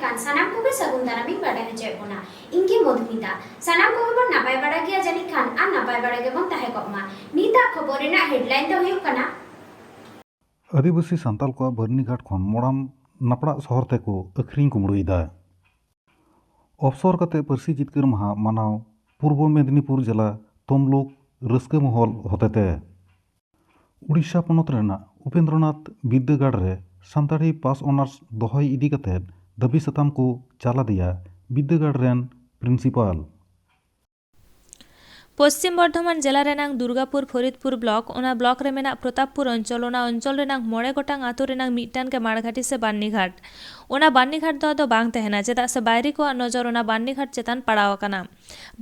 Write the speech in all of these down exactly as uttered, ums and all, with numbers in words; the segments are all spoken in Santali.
ᱠᱟᱱ ᱥᱟᱱᱟᱢ ᱠᱚᱜᱮ ᱥᱟᱹᱜᱩᱱ ᱫᱟᱨᱟᱢᱤᱧ ᱵᱟᱰᱟᱭ ᱦᱚᱪᱚᱭᱮᱫ ᱵᱚᱱᱟ᱾ ᱤᱧ ᱜᱮ ᱢᱚᱫᱷᱩᱢᱤᱛᱟ᱾ ᱥᱟᱱᱟᱢ ᱠᱚᱜᱮ ᱵᱚᱱ ᱱᱟᱯᱟᱭ ᱵᱟᱲᱟ ᱜᱮᱭᱟ ᱡᱟᱹᱱᱤᱡ ᱠᱷᱟᱱ, ᱟᱨ ᱱᱟᱯᱟᱭ ᱵᱟᱲᱟ ᱜᱮᱵᱚᱱ ᱛᱟᱦᱮᱸ ᱠᱚᱜ ᱢᱟ᱾ ᱱᱤᱛᱟᱜ ᱠᱷᱚᱵᱚᱨ ᱨᱮᱱᱟᱜ headline ᱫᱚ ᱦᱩᱭᱩᱜ ᱠᱟᱱᱟ, ᱟᱹᱫᱤᱵᱟᱹᱥᱤ ᱥᱟᱱᱛᱟᱲ ᱠᱚᱣᱟᱜ ᱵᱟᱹᱨᱱᱤᱜᱷᱟᱴ ᱠᱷᱚᱱ ᱢᱚᱲᱟᱢ ᱱᱟᱯᱲᱟᱜ ᱥᱚᱦᱚᱨ ᱛᱮᱠᱚ ᱟᱹᱠᱷᱨᱤᱧ ᱠᱩᱢᱲᱩᱭᱮᱫᱟ᱾ ᱚᱯᱥᱚᱨ ᱠᱟᱛᱮ ᱯᱟᱹᱨᱥᱤ ᱡᱤᱛᱠᱟᱹᱨ ᱢᱟᱦᱟ ᱢᱟᱱᱟᱣ ᱯᱩᱨᱵᱚ ᱢᱮᱫᱤᱱᱤᱯᱩᱨ ᱡᱮᱞᱟ ᱛᱚᱢᱞᱩᱠ ᱨᱟᱹᱥᱠᱟᱹ ᱢᱚᱦᱚᱞ ᱦᱚᱛᱮᱛᱮ᱾ ᱩᱲᱤᱥᱥᱟ ᱯᱚᱱᱚᱛ ᱨᱮᱱᱟᱜ ᱩᱯᱮᱱᱫᱨᱚᱱᱟᱛᱷ ᱵᱤᱨᱫᱟᱹᱜᱟᱲ ᱨᱮ ᱥᱟᱱᱛᱟᱲᱤ ᱯᱟᱥ ᱚᱱᱟᱨᱥ ᱫᱚᱦᱚᱭ ᱤᱫᱤ ᱠᱟᱛᱮ ᱫᱟᱹᱵᱤ ᱥᱟᱛᱟᱢ ᱠᱚ ᱪᱟᱞ ᱟᱫᱮᱭᱟ ᱵᱤᱨᱫᱟᱹᱜᱟᱲ ᱨᱮᱱ ᱯᱨᱤᱱᱥᱤᱯᱟᱞ᱾ ᱯᱚᱥᱪᱤᱢ ᱵᱚᱨᱫᱷᱚᱢᱟᱱ ᱡᱮᱞᱟ ᱨᱮᱱᱟᱝ ᱫᱩᱨᱜᱟᱯᱩᱨ ᱯᱷᱚᱨᱤᱫᱯᱩᱨ ᱵᱞᱚᱠ, ᱚᱱᱟ ᱵᱞᱚᱠ ᱨᱮ ᱢᱮᱱᱟᱜ ᱯᱨᱚᱛᱟᱯᱯᱩᱨ ᱚᱧᱪᱚᱞ, ᱚᱱᱟ ᱚᱧᱪᱚᱞ ᱨᱮᱱᱟᱝ ᱢᱚᱬᱮ ᱜᱚᱴᱟᱝ ᱟᱛᱳ ᱨᱮᱱᱟᱝ ᱢᱤᱫᱴᱟᱝ ᱜᱮ ᱢᱟᱲᱜᱷᱟᱴᱤ ᱥᱮ ᱵᱟᱨᱱᱤᱜᱷᱟᱴ᱾ ᱚᱱᱟ ᱵᱟᱨᱱᱤᱜᱷᱟᱴ ᱫᱚ ᱟᱫᱚ ᱵᱟᱝ ᱛᱟᱦᱮᱱᱟ, ᱪᱮᱫᱟᱜ ᱥᱮ ᱵᱟᱭᱨᱤ ᱠᱚᱣᱟᱜ ᱱᱚᱡᱚᱨ ᱚᱱᱟ ᱵᱟᱨᱱᱤᱜᱷᱟᱴ ᱪᱮᱛᱟᱱ ᱯᱟᱲᱟᱣ ᱟᱠᱟᱱᱟ᱾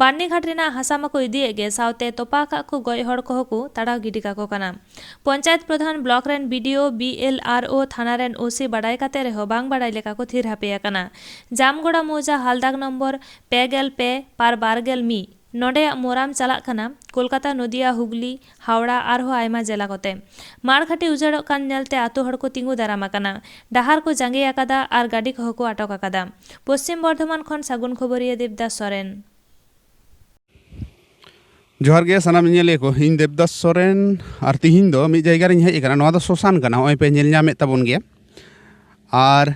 ᱵᱟᱨᱱᱤᱜᱷᱟᱴ ᱨᱮᱱᱟᱜ ᱦᱟᱥᱟ ᱢᱟᱠᱚ ᱤᱫᱤᱭᱮᱫ ᱜᱮ, ᱥᱟᱶᱛᱮ ᱛᱚᱯᱟ ᱟᱠᱟᱫ ᱠᱚ ᱜᱚᱡ ᱦᱚᱲ ᱠᱚᱦᱚᱸ ᱠᱚ ᱛᱟᱲᱟᱣ ᱜᱤᱰᱤ ᱠᱟᱠᱚ ᱠᱟᱱᱟ᱾ ᱯᱚᱧᱪᱟᱭᱮᱛ ᱯᱨᱚᱫᱷᱟᱱ, ᱵᱞᱚᱠ ᱨᱮᱱ ᱵᱤ ᱰᱤ ᱳ, ᱵᱤ ᱮᱞ ᱟᱨ ᱳ, ᱛᱷᱟᱱᱟ ᱨᱮᱱ ᱳ ᱥᱤ ᱵᱟᱰᱟᱭ ᱠᱟᱛᱮ ᱨᱮᱦᱚᱸ ᱵᱟᱝ ᱵᱟᱰᱟᱭ ᱞᱮᱠᱟ ᱠᱚ ᱛᱷᱤᱨ ᱦᱟᱯᱮ ᱟᱠᱟᱱᱟ᱾ ᱡᱟᱢᱜᱚᱲᱟ ᱢᱳᱣᱡᱟ ᱦᱟᱞᱫᱟᱜ ᱱᱚᱢᱵᱚᱨ ᱯᱮ ᱜᱮᱞ ᱯᱮ ᱟᱨ ᱵᱟᱨ ᱜᱮᱞ ᱢᱤᱫ, ᱱᱚᱰᱮᱭᱟᱜ ᱢᱳᱨᱟᱢ ᱪᱟᱞᱟᱜ ᱠᱟᱱᱟ ᱠᱳᱞᱠᱟᱛᱟ, ᱱᱚᱫᱤᱭᱟ, ᱦᱩᱜᱽᱞᱤ, ᱦᱟᱣᱲᱟ ᱟᱨᱦᱚᱸ ᱟᱭᱢᱟ ᱡᱮᱞᱟ ᱠᱚᱛᱮ᱾ ᱢᱟᱲᱜᱷᱟᱴᱤ ᱩᱡᱟᱹᱲᱚᱜ ᱠᱟᱱ ᱧᱮᱞᱛᱮ ᱟᱛᱳ ᱦᱚᱲ ᱠᱚ ᱛᱤᱸᱜᱩ ᱫᱟᱨᱟᱢ ᱟᱠᱟᱱᱟ᱾ ᱰᱟᱦᱟᱨ ᱠᱚ ᱡᱟᱸᱜᱮ ᱟᱠᱟᱫᱟ ᱟᱨ ᱜᱟᱹᱰᱤ ᱠᱚᱦᱚᱸ ᱠᱚ ᱟᱴᱚᱠ ᱟᱠᱟᱫᱟ᱾ ᱯᱚᱥᱪᱤᱢ ᱵᱚᱨᱫᱷᱚᱢᱟᱱ ᱠᱷᱚᱱ ᱥᱟᱹᱜᱩᱱ ᱠᱷᱚᱵᱚᱨᱤᱭᱟᱹ ᱫᱮᱵᱽᱫᱟᱥ ᱥᱚᱨᱮᱱ᱾ ᱡᱚᱦᱟᱨ ᱜᱮ ᱥᱟᱱᱟᱢ ᱧᱮᱧᱮᱞᱤᱭᱟᱹ ᱠᱚ, ᱤᱧ ᱫᱮᱵᱽᱫᱟᱥ ᱥᱚᱨᱮᱱ᱾ ᱟᱨ ᱛᱤᱦᱤᱧ ᱫᱚ ᱢᱤᱫ ᱡᱟᱭᱜᱟ ᱨᱤᱧ ᱦᱮᱡ ᱟᱠᱟᱱᱟ᱾ ᱱᱚᱣᱟ ᱫᱚ ᱥᱚᱥᱟᱱ ᱠᱟᱱᱟ, ᱱᱚᱜᱼᱚᱭ ᱯᱮ ᱧᱮᱞ ᱧᱟᱢᱮᱫ ᱛᱟᱵᱚᱱ ᱜᱮᱭᱟ᱾ ᱟᱨ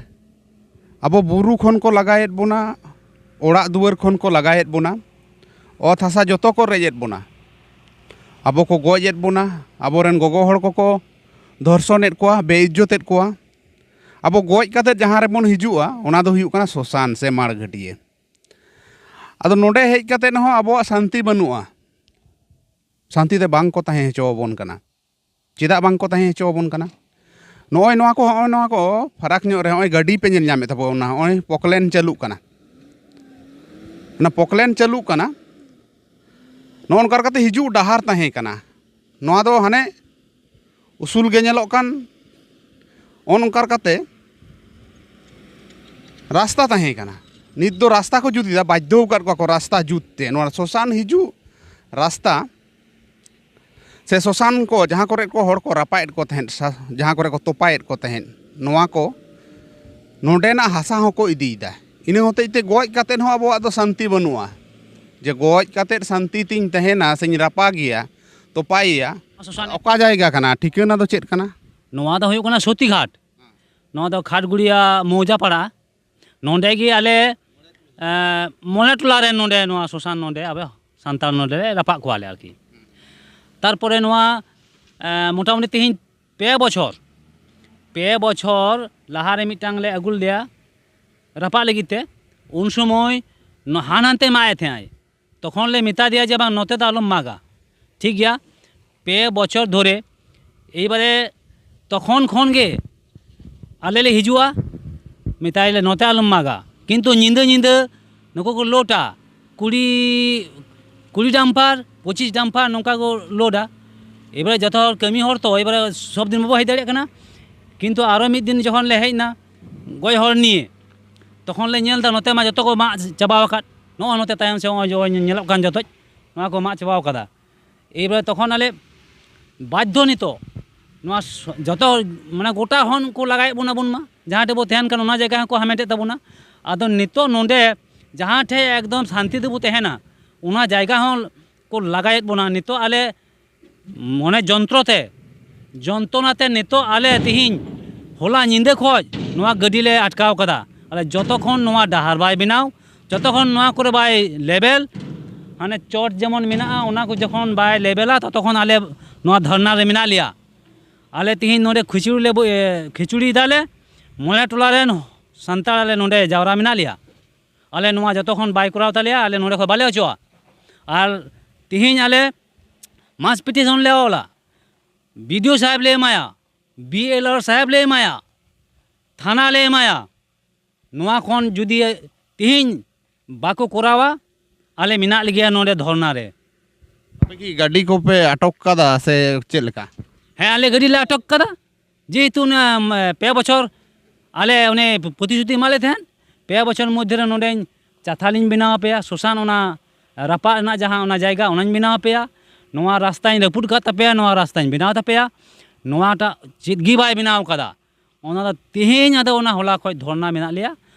ᱟᱵᱚ ᱵᱩᱨᱩ ᱠᱷᱚᱱ ᱠᱚ ᱞᱟᱜᱟᱭᱮᱫ ᱵᱚᱱᱟ, ᱚᱲᱟᱜ ᱫᱩᱣᱟᱹᱨ ᱠᱷᱚᱱ ᱠᱚ ᱞᱟᱜᱟᱭᱮᱫ ᱵᱚᱱᱟ, ᱚᱛ ᱦᱟᱥᱟ ᱡᱚᱛᱚ ᱠᱚ ᱨᱮᱡ ᱮᱫ ᱵᱚᱱᱟ, ᱟᱵᱚ ᱠᱚ ᱜᱚᱡ ᱮᱫ ᱵᱚᱱᱟ, ᱟᱵᱚᱨᱮᱱ ᱜᱚᱜᱚ ᱦᱚᱲ ᱠᱚᱠᱚ ᱫᱷᱚᱨᱥᱚᱱᱮᱫ ᱠᱚᱣᱟ, ᱵᱮᱤᱡᱽᱡᱚᱛᱮᱫ ᱠᱚᱣᱟ᱾ ᱟᱵᱚ ᱜᱚᱡ ᱠᱟᱛᱮ ᱡᱟᱦᱟᱸ ᱨᱮᱵᱚᱱ ᱦᱤᱡᱩᱜᱼᱟ, ᱚᱱᱟ ᱫᱚ ᱦᱩᱭᱩᱜ ᱠᱟᱱᱟ ᱥᱚᱥᱟᱱ ᱥᱮ ᱢᱟᱲᱜᱷᱟᱹᱴᱤᱭᱟᱹ᱾ ᱟᱫᱚ ᱱᱚᱰᱮ ᱦᱮᱡ ᱠᱟᱛᱮ ᱦᱚᱸ ᱟᱵᱚᱣᱟᱜ ᱥᱟᱱᱛᱤ ᱵᱟᱹᱱᱩᱜᱼᱟ, ᱥᱟᱱᱛᱤ ᱛᱮ ᱵᱟᱝ ᱠᱚ ᱛᱟᱦᱮᱸ ᱦᱚᱪᱚ ᱟᱵᱚᱱ ᱠᱟᱱᱟ᱾ ᱪᱮᱫᱟᱜ ᱵᱟᱝ ᱠᱚ ᱛᱟᱦᱮᱸ ᱦᱚᱪᱚ ᱟᱵᱚᱱ ᱠᱟᱱᱟ? ᱱᱚᱜᱼᱚᱭ ᱱᱚᱣᱟ ᱠᱚ, ᱦᱚᱸᱜᱼᱚᱭ ᱱᱚᱣᱟ ᱠᱚ ᱯᱷᱟᱨᱟᱠ ᱧᱚᱜ ᱨᱮ ᱦᱚᱸᱜᱼᱚᱭ ᱜᱟᱹᱰᱤ ᱯᱮ ᱧᱮᱞ ᱧᱟᱢᱮᱫ ᱛᱟᱵᱚᱱᱟ, ᱦᱚᱸᱜᱼᱚᱭ ᱯᱚᱠᱞᱮᱱ ᱪᱟᱹᱞᱩᱜ ᱠᱟᱱᱟ᱾ ᱚᱱᱟ ᱯᱚᱠᱞᱮᱱ ᱪᱟᱹᱞᱩᱜ ᱠᱟᱱᱟ, ᱱᱚᱜᱼᱚ ᱱᱚᱝᱠᱟ ᱠᱟᱛᱮ ᱦᱤᱡᱩᱜ ᱰᱟᱦᱟᱨ ᱛᱟᱦᱮᱸ ᱠᱟᱱᱟ᱾ ᱱᱚᱣᱟ ᱫᱚ ᱦᱟᱱᱮ ᱩᱥᱩᱞ ᱜᱮ ᱧᱮᱞᱚᱜ ᱠᱟᱱ, ᱱᱚᱜᱼᱚ ᱱᱚᱝᱠᱟ ᱠᱟᱛᱮ ᱨᱟᱥᱛᱟ ᱛᱟᱦᱮᱸ ᱠᱟᱱᱟ᱾ ᱱᱤᱛ ᱫᱚ ᱨᱟᱥᱛᱟ ᱠᱚ ᱡᱩᱛ ᱮᱫᱟ, ᱵᱟᱫᱽᱫᱷᱚ ᱟᱠᱟᱫ ᱠᱚᱣᱟ ᱠᱚ ᱨᱟᱥᱛᱟ ᱡᱩᱛ ᱛᱮ᱾ ᱱᱚᱣᱟ ᱥᱚᱥᱟᱱ ᱦᱤᱡᱩᱜ ᱨᱟᱥᱛᱟ ᱥᱮ ᱥᱚᱥᱟᱱ ᱠᱚ, ᱡᱟᱦᱟᱸ ᱠᱚᱨᱮ ᱠᱚ ᱦᱚᱲ ᱠᱚ ᱨᱟᱯᱟᱜᱮᱫ ᱠᱚ ᱛᱟᱦᱮᱸᱫ, ᱥᱟ-, ᱡᱟᱦᱟᱸ ᱠᱚᱨᱮ ᱠᱚ ᱛᱚᱯᱟᱭᱮᱫ ᱠᱚ ᱛᱟᱦᱮᱸᱫ, ᱱᱚᱣᱟ ᱠᱚ ᱱᱚᱰᱮᱱᱟᱜ ᱦᱟᱥᱟ ᱦᱚᱸᱠᱚ ᱤᱫᱤᱭᱮᱫᱟ᱾ ᱤᱱᱟᱹ ᱦᱚᱛᱮᱡ ᱛᱮ ᱜᱚᱡ ᱠᱟᱛᱮᱫ ᱦᱚᱸ ᱟᱵᱚᱣᱟᱜ ᱫᱚ ᱥᱟᱱᱛᱤ ᱵᱟᱹᱱᱩᱜᱼᱟ᱾ ᱡᱮ ᱜᱚᱡ ᱠᱟᱛᱮᱫ ᱥᱟᱱᱛᱤ ᱛᱤᱧ ᱛᱟᱦᱮᱱᱟ ᱥᱮᱧ ᱨᱟᱯᱟᱜᱮᱭᱟ, ᱛᱚᱯᱟᱭᱮᱭᱟ, ᱥᱚᱥᱟᱱ ᱚᱠᱟ ᱡᱟᱭᱜᱟ ᱠᱟᱱᱟ, ᱴᱷᱤᱠᱟᱹᱱᱟ ᱫᱚ ᱪᱮᱫ ᱠᱟᱱᱟ? ᱱᱚᱣᱟ ᱫᱚ ᱦᱩᱭᱩᱜ ᱠᱟᱱᱟ ᱥᱚᱛᱤᱜᱷᱟᱴ᱾ ᱱᱚᱣᱟ ᱫᱚ ᱠᱷᱟᱴᱜᱩᱲᱤᱭᱟ ᱢᱚᱣᱡᱟ ᱯᱟᱲᱟ᱾ ᱱᱚᱰᱮ ᱜᱮ ᱟᱞᱮ, ᱮᱸ, ᱢᱚᱬᱮ ᱴᱚᱞᱟ ᱨᱮᱱ ᱱᱚᱰᱮ ᱱᱚᱣᱟ ᱥᱚᱥᱟᱱ ᱱᱚᱰᱮ ᱟᱵᱚ ᱥᱟᱱᱛᱟᱲ ᱱᱚᱰᱮ ᱞᱮ ᱨᱟᱯᱟᱜ ᱠᱚᱣᱟ ᱞᱮ ᱟᱨᱠᱤ᱾ ᱛᱟᱨᱯᱚᱨᱮ ᱱᱚᱣᱟ, ᱮᱸ, ᱢᱚᱴᱟᱢᱩᱴᱤ ᱛᱮᱦᱮᱧ ᱯᱮ ᱵᱚᱪᱷᱚᱨ, ᱯᱮ ᱵᱚᱪᱷᱚᱨ ᱞᱟᱦᱟ ᱨᱮ ᱢᱤᱫᱴᱟᱝ ᱞᱮ ᱟᱹᱜᱩ ᱞᱮᱫᱮᱭᱟ ᱨᱟᱯᱟᱜ ᱞᱟᱹᱜᱤᱫ ᱛᱮ᱾ ᱩᱱ ᱥᱚᱢᱚᱭ ᱱᱚ-, ᱦᱟᱱ ᱦᱟᱱᱛᱮ ᱢᱟᱜ ᱮᱫ ᱛᱟᱦᱮᱸᱜ ᱟᱭ᱾ ᱛᱚᱠᱷᱚᱱ ᱞᱮ ᱢᱮᱛᱟ ᱫᱮᱭᱟ ᱡᱮ, "ᱵᱟᱝ, ᱱᱚᱛᱮ ᱫᱚ ᱟᱞᱚᱢ ᱢᱟᱜᱟ, ᱴᱷᱤᱠ ᱜᱮᱭᱟ?" ᱯᱮ ᱵᱚᱪᱷᱚᱨ ᱫᱷᱚᱨᱮ, ᱮᱭᱵᱟᱨᱮ ᱛᱚᱠᱷᱚᱱ ᱠᱷᱚᱱ ᱜᱮ ᱟᱞᱮ ᱞᱮ ᱦᱤᱡᱩᱜᱼᱟ, ᱢᱮᱛᱟᱭᱟᱞᱮ, "ᱱᱚᱛᱮ ᱟᱞᱚᱢ ᱢᱟᱜᱟ", ᱠᱤᱱᱛᱩ ᱧᱤᱫᱟᱹ ᱧᱤᱫᱟᱹ ᱱᱩᱠᱩ ᱠᱚ ᱞᱳᱰᱟ, ᱠᱩᱲᱤ, ᱠᱩᱲᱤ ᱰᱟᱢᱯᱟᱨ, ᱯᱚᱸᱪᱤᱥ ᱰᱟᱢᱯᱟᱨ ᱱᱚᱝᱠᱟ ᱠᱚ ᱞᱳᱰᱟ᱾ ᱮᱵᱟᱨᱮ ᱡᱚᱛᱚ ᱦᱚᱲ ᱠᱟᱹᱢᱤ ᱦᱚᱲ ᱛᱚ, ᱮᱵᱟᱨᱮ ᱥᱚᱵ ᱫᱤᱱ ᱵᱟᱵᱚ ᱦᱮᱡ ᱫᱟᱲᱮᱭᱟᱜ ᱠᱟᱱᱟ᱾ ᱠᱤᱱᱛᱩ ᱟᱨᱚ ᱢᱤᱫ ᱫᱤᱱ ᱡᱚᱠᱷᱚᱱ ᱞᱮ ᱦᱮᱡ ᱮᱱᱟ, ᱜᱚᱡ ᱦᱚᱲ ᱱᱤᱭᱮ, ᱛᱚᱠᱷᱚᱱ ᱞᱮ ᱧᱮᱞ ᱮᱫᱟ ᱱᱚᱛᱮ ᱢᱟ ᱡᱚᱛᱚ ᱠᱚ ᱢᱟᱜ ᱪᱟᱵᱟᱣ ᱟᱠᱟᱫ᱾ ᱱᱚᱜᱼᱚ ᱱᱚᱛᱮ ᱛᱟᱭᱚᱢ ᱥᱮᱫ ᱱᱚᱜᱼᱚᱭ ᱡᱮ ᱧᱮᱞᱚᱜ ᱠᱟᱱ ᱡᱚᱛᱚᱡ, ᱱᱚᱣᱟ ᱠᱚ ᱢᱟᱜ ᱪᱟᱵᱟᱣ ᱟᱠᱟᱫᱟ᱾ ᱮᱵᱟᱨᱮ ᱛᱚᱠᱷᱚᱱ ᱟᱞᱮ ᱵᱟᱫᱽᱫᱷᱚ ᱱᱤᱛᱚᱜ ᱱᱚᱣᱟ ᱥ-, ᱡᱚᱛᱚ, ᱢᱟᱱᱮ, ᱜᱚᱴᱟ ᱦᱚᱱ ᱠᱚ ᱞᱟᱜᱟᱭᱮᱫ ᱵᱚᱱᱟ, ᱵᱚᱱ ᱢᱟ ᱡᱟᱦᱟᱸ ᱴᱷᱮᱱ ᱵᱚ ᱛᱟᱦᱮᱱ ᱠᱟᱱᱟ ᱚᱱᱟ ᱡᱟᱭᱜᱟ ᱦᱚᱸᱠᱚ ᱦᱟᱢᱮᱴᱮᱫ ᱛᱟᱵᱚᱱᱟ᱾ ᱟᱫᱚ ᱱᱤᱛᱚᱜ ᱱᱚᱰᱮ ᱡᱟᱦᱟᱸ ᱴᱷᱮᱱ ᱮᱠᱫᱚᱢ ᱥᱟᱱᱛᱤ ᱛᱮᱵᱚ ᱛᱟᱦᱮᱱᱟ, ᱚᱱᱟ ᱡᱟᱭᱜᱟ ᱦᱚᱸ ᱠᱚ ᱞᱟᱜᱟᱭᱮᱫ ᱵᱚᱱᱟ᱾ ᱱᱤᱛᱚᱜ ᱟᱞᱮ ᱢᱚᱱᱮ ᱡᱚᱱᱛᱨᱚ ᱛᱮ, ᱡᱚᱱᱛᱨᱚᱱᱟ ᱛᱮ ᱱᱤᱛᱚᱜ ᱟᱞᱮ ᱛᱤᱦᱤᱧ ᱦᱚᱞᱟ ᱧᱤᱫᱟᱹ ᱠᱷᱚᱡ ᱱᱚᱣᱟ ᱜᱟᱹᱰᱤ ᱞᱮ ᱟᱴᱠᱟᱣ ᱠᱟᱫᱟ᱾ ᱟᱞᱮ ᱡᱚᱛᱚ ᱠᱷᱚᱱ ᱱᱚᱣᱟ ᱰᱟᱦᱟᱨ ᱵᱟᱭ ᱵᱮᱱᱟᱣ, ᱡᱚᱛᱚ ᱠᱷᱚᱱ ᱱᱚᱣᱟ ᱠᱚᱨᱮ ᱵᱟᱭ ᱞᱮᱵᱮᱞ, ᱦᱟᱱᱮ ᱪᱚᱴ ᱡᱮᱢᱚᱱ ᱢᱮᱱᱟᱜᱼᱟ, ᱚᱱᱟ ᱠᱚ ᱡᱚᱠᱷᱚᱱ ᱵᱟᱭ ᱞᱮᱵᱮᱞᱟ, ᱛᱚᱛᱚ ᱠᱷᱚᱱ ᱟᱞᱮ ᱱᱚᱣᱟ ᱫᱷᱚᱨᱱᱟ ᱨᱮ ᱢᱮᱱᱟᱜ ᱞᱮᱭᱟ᱾ ᱟᱞᱮ ᱛᱤᱦᱤᱧ ᱱᱚᱰᱮ ᱠᱷᱤᱪᱩᱲᱤ ᱞᱮ ᱵᱚ-, ᱮ, ᱠᱷᱤᱪᱩᱲᱤ ᱫᱟᱞᱮ, ᱢᱚᱬᱮ ᱴᱚᱞᱟ ᱨᱮᱱ ᱥᱟᱱᱛᱟᱲ ᱟᱞᱮ ᱱᱚᱰᱮ ᱡᱟᱣᱨᱟ ᱢᱮᱱᱟᱜ ᱞᱮᱭᱟ᱾ ᱟᱞᱮ ᱱᱚᱣᱟ ᱡᱚᱛᱚ ᱠᱷᱚᱱ ᱵᱟᱭ ᱠᱚᱨᱟᱣ ᱛᱟᱞᱮᱭᱟ, ᱟᱞᱮ ᱱᱚᱰᱮ ᱠᱷᱚᱱ ᱵᱟᱞᱮ ᱚᱪᱚᱜᱼᱟ᱾ ᱟᱨ ᱛᱤᱦᱤᱧ ᱟᱞᱮ ᱢᱟᱥ ᱯᱤᱴᱤᱥᱚᱱ ᱞᱮ ᱚᱞᱟ, ᱵᱤ ᱰᱤ ᱳ ᱥᱟᱦᱮᱵᱽ ᱞᱮ ᱮᱢᱟᱭᱟ, ᱵᱤ ᱮᱞ ᱟᱨ ᱥᱟᱦᱮᱵᱽ ᱞᱮ ᱮᱢᱟᱭᱟ, ᱛᱷᱟᱱᱟ ᱞᱮ ᱮᱢᱟᱭᱟ᱾ ᱱᱚᱣᱟ ᱠᱷᱚᱱ ᱡᱩᱫᱤ ᱛᱤᱦᱤᱧ ᱵᱟᱠᱚ ᱠᱚᱨᱟᱣᱟ, ᱟᱞᱮ ᱢᱮᱱᱟᱜ ᱞᱮᱜᱮᱭᱟ ᱱᱚᱰᱮ ᱫᱷᱚᱨᱱᱟ ᱨᱮ᱾ ᱟᱯᱮ ᱠᱤ ᱜᱟᱹᱰᱤ ᱠᱚᱯᱮ ᱟᱴᱚᱠ ᱠᱟᱫᱟ ᱥᱮ ᱪᱮᱫ ᱞᱮᱠᱟ? ᱦᱮᱸ, ᱟᱞᱮ ᱜᱟᱹᱰᱤ ᱞᱮ ᱟᱴᱚᱠ ᱠᱟᱫᱟ, ᱡᱮᱦᱮᱛᱩ ᱚᱱᱟ, ᱮᱢ, ᱯᱮ ᱵᱚᱪᱷᱚᱨ ᱟᱞᱮ ᱚᱱᱮ ᱯᱨᱚᱛᱤᱥᱨᱩᱛᱤ ᱮᱢᱟᱞᱮ ᱛᱟᱦᱮᱸᱫ, ᱯᱮ ᱵᱚᱪᱷᱚᱨ ᱢᱚᱫᱽᱫᱷᱮ ᱨᱮ ᱱᱚᱰᱮᱧ ᱪᱟᱛᱷᱟᱞᱤᱧ ᱵᱮᱱᱟᱣ ᱟᱯᱮᱭᱟ, ᱥᱚᱥᱟᱱ ᱚᱱᱟ ᱨᱟᱯᱟᱜ ᱨᱮᱱᱟᱜ ᱡᱟᱦᱟᱸ ᱚᱱᱟ ᱡᱟᱭᱜᱟ ᱚᱱᱟᱧ ᱵᱮᱱᱟᱣ ᱟᱯᱮᱭᱟ, ᱱᱚᱣᱟ ᱨᱟᱥᱛᱟᱧ ᱨᱟᱹᱯᱩᱫ ᱟᱠᱟᱫ ᱛᱟᱯᱮᱭᱟ, ᱱᱚᱣᱟ ᱨᱟᱥᱛᱟᱧ ᱵᱮᱱᱟᱣ ᱛᱟᱯᱮᱭᱟ, ᱱᱚᱣᱟᱴᱟᱜ ᱪᱮᱫ ᱜᱮ ᱵᱟᱭ ᱵᱮᱱᱟᱣ ᱠᱟᱫᱟ᱾ ᱚᱱᱟ ᱫᱚ ᱛᱮᱦᱮᱧ ᱟᱫᱚ ᱚᱱᱟ ᱦᱚᱞᱟ ᱠᱷᱚᱡ ᱫᱷᱚᱨᱱᱟ ᱢᱮᱱᱟᱜ ᱞᱮᱭᱟ᱾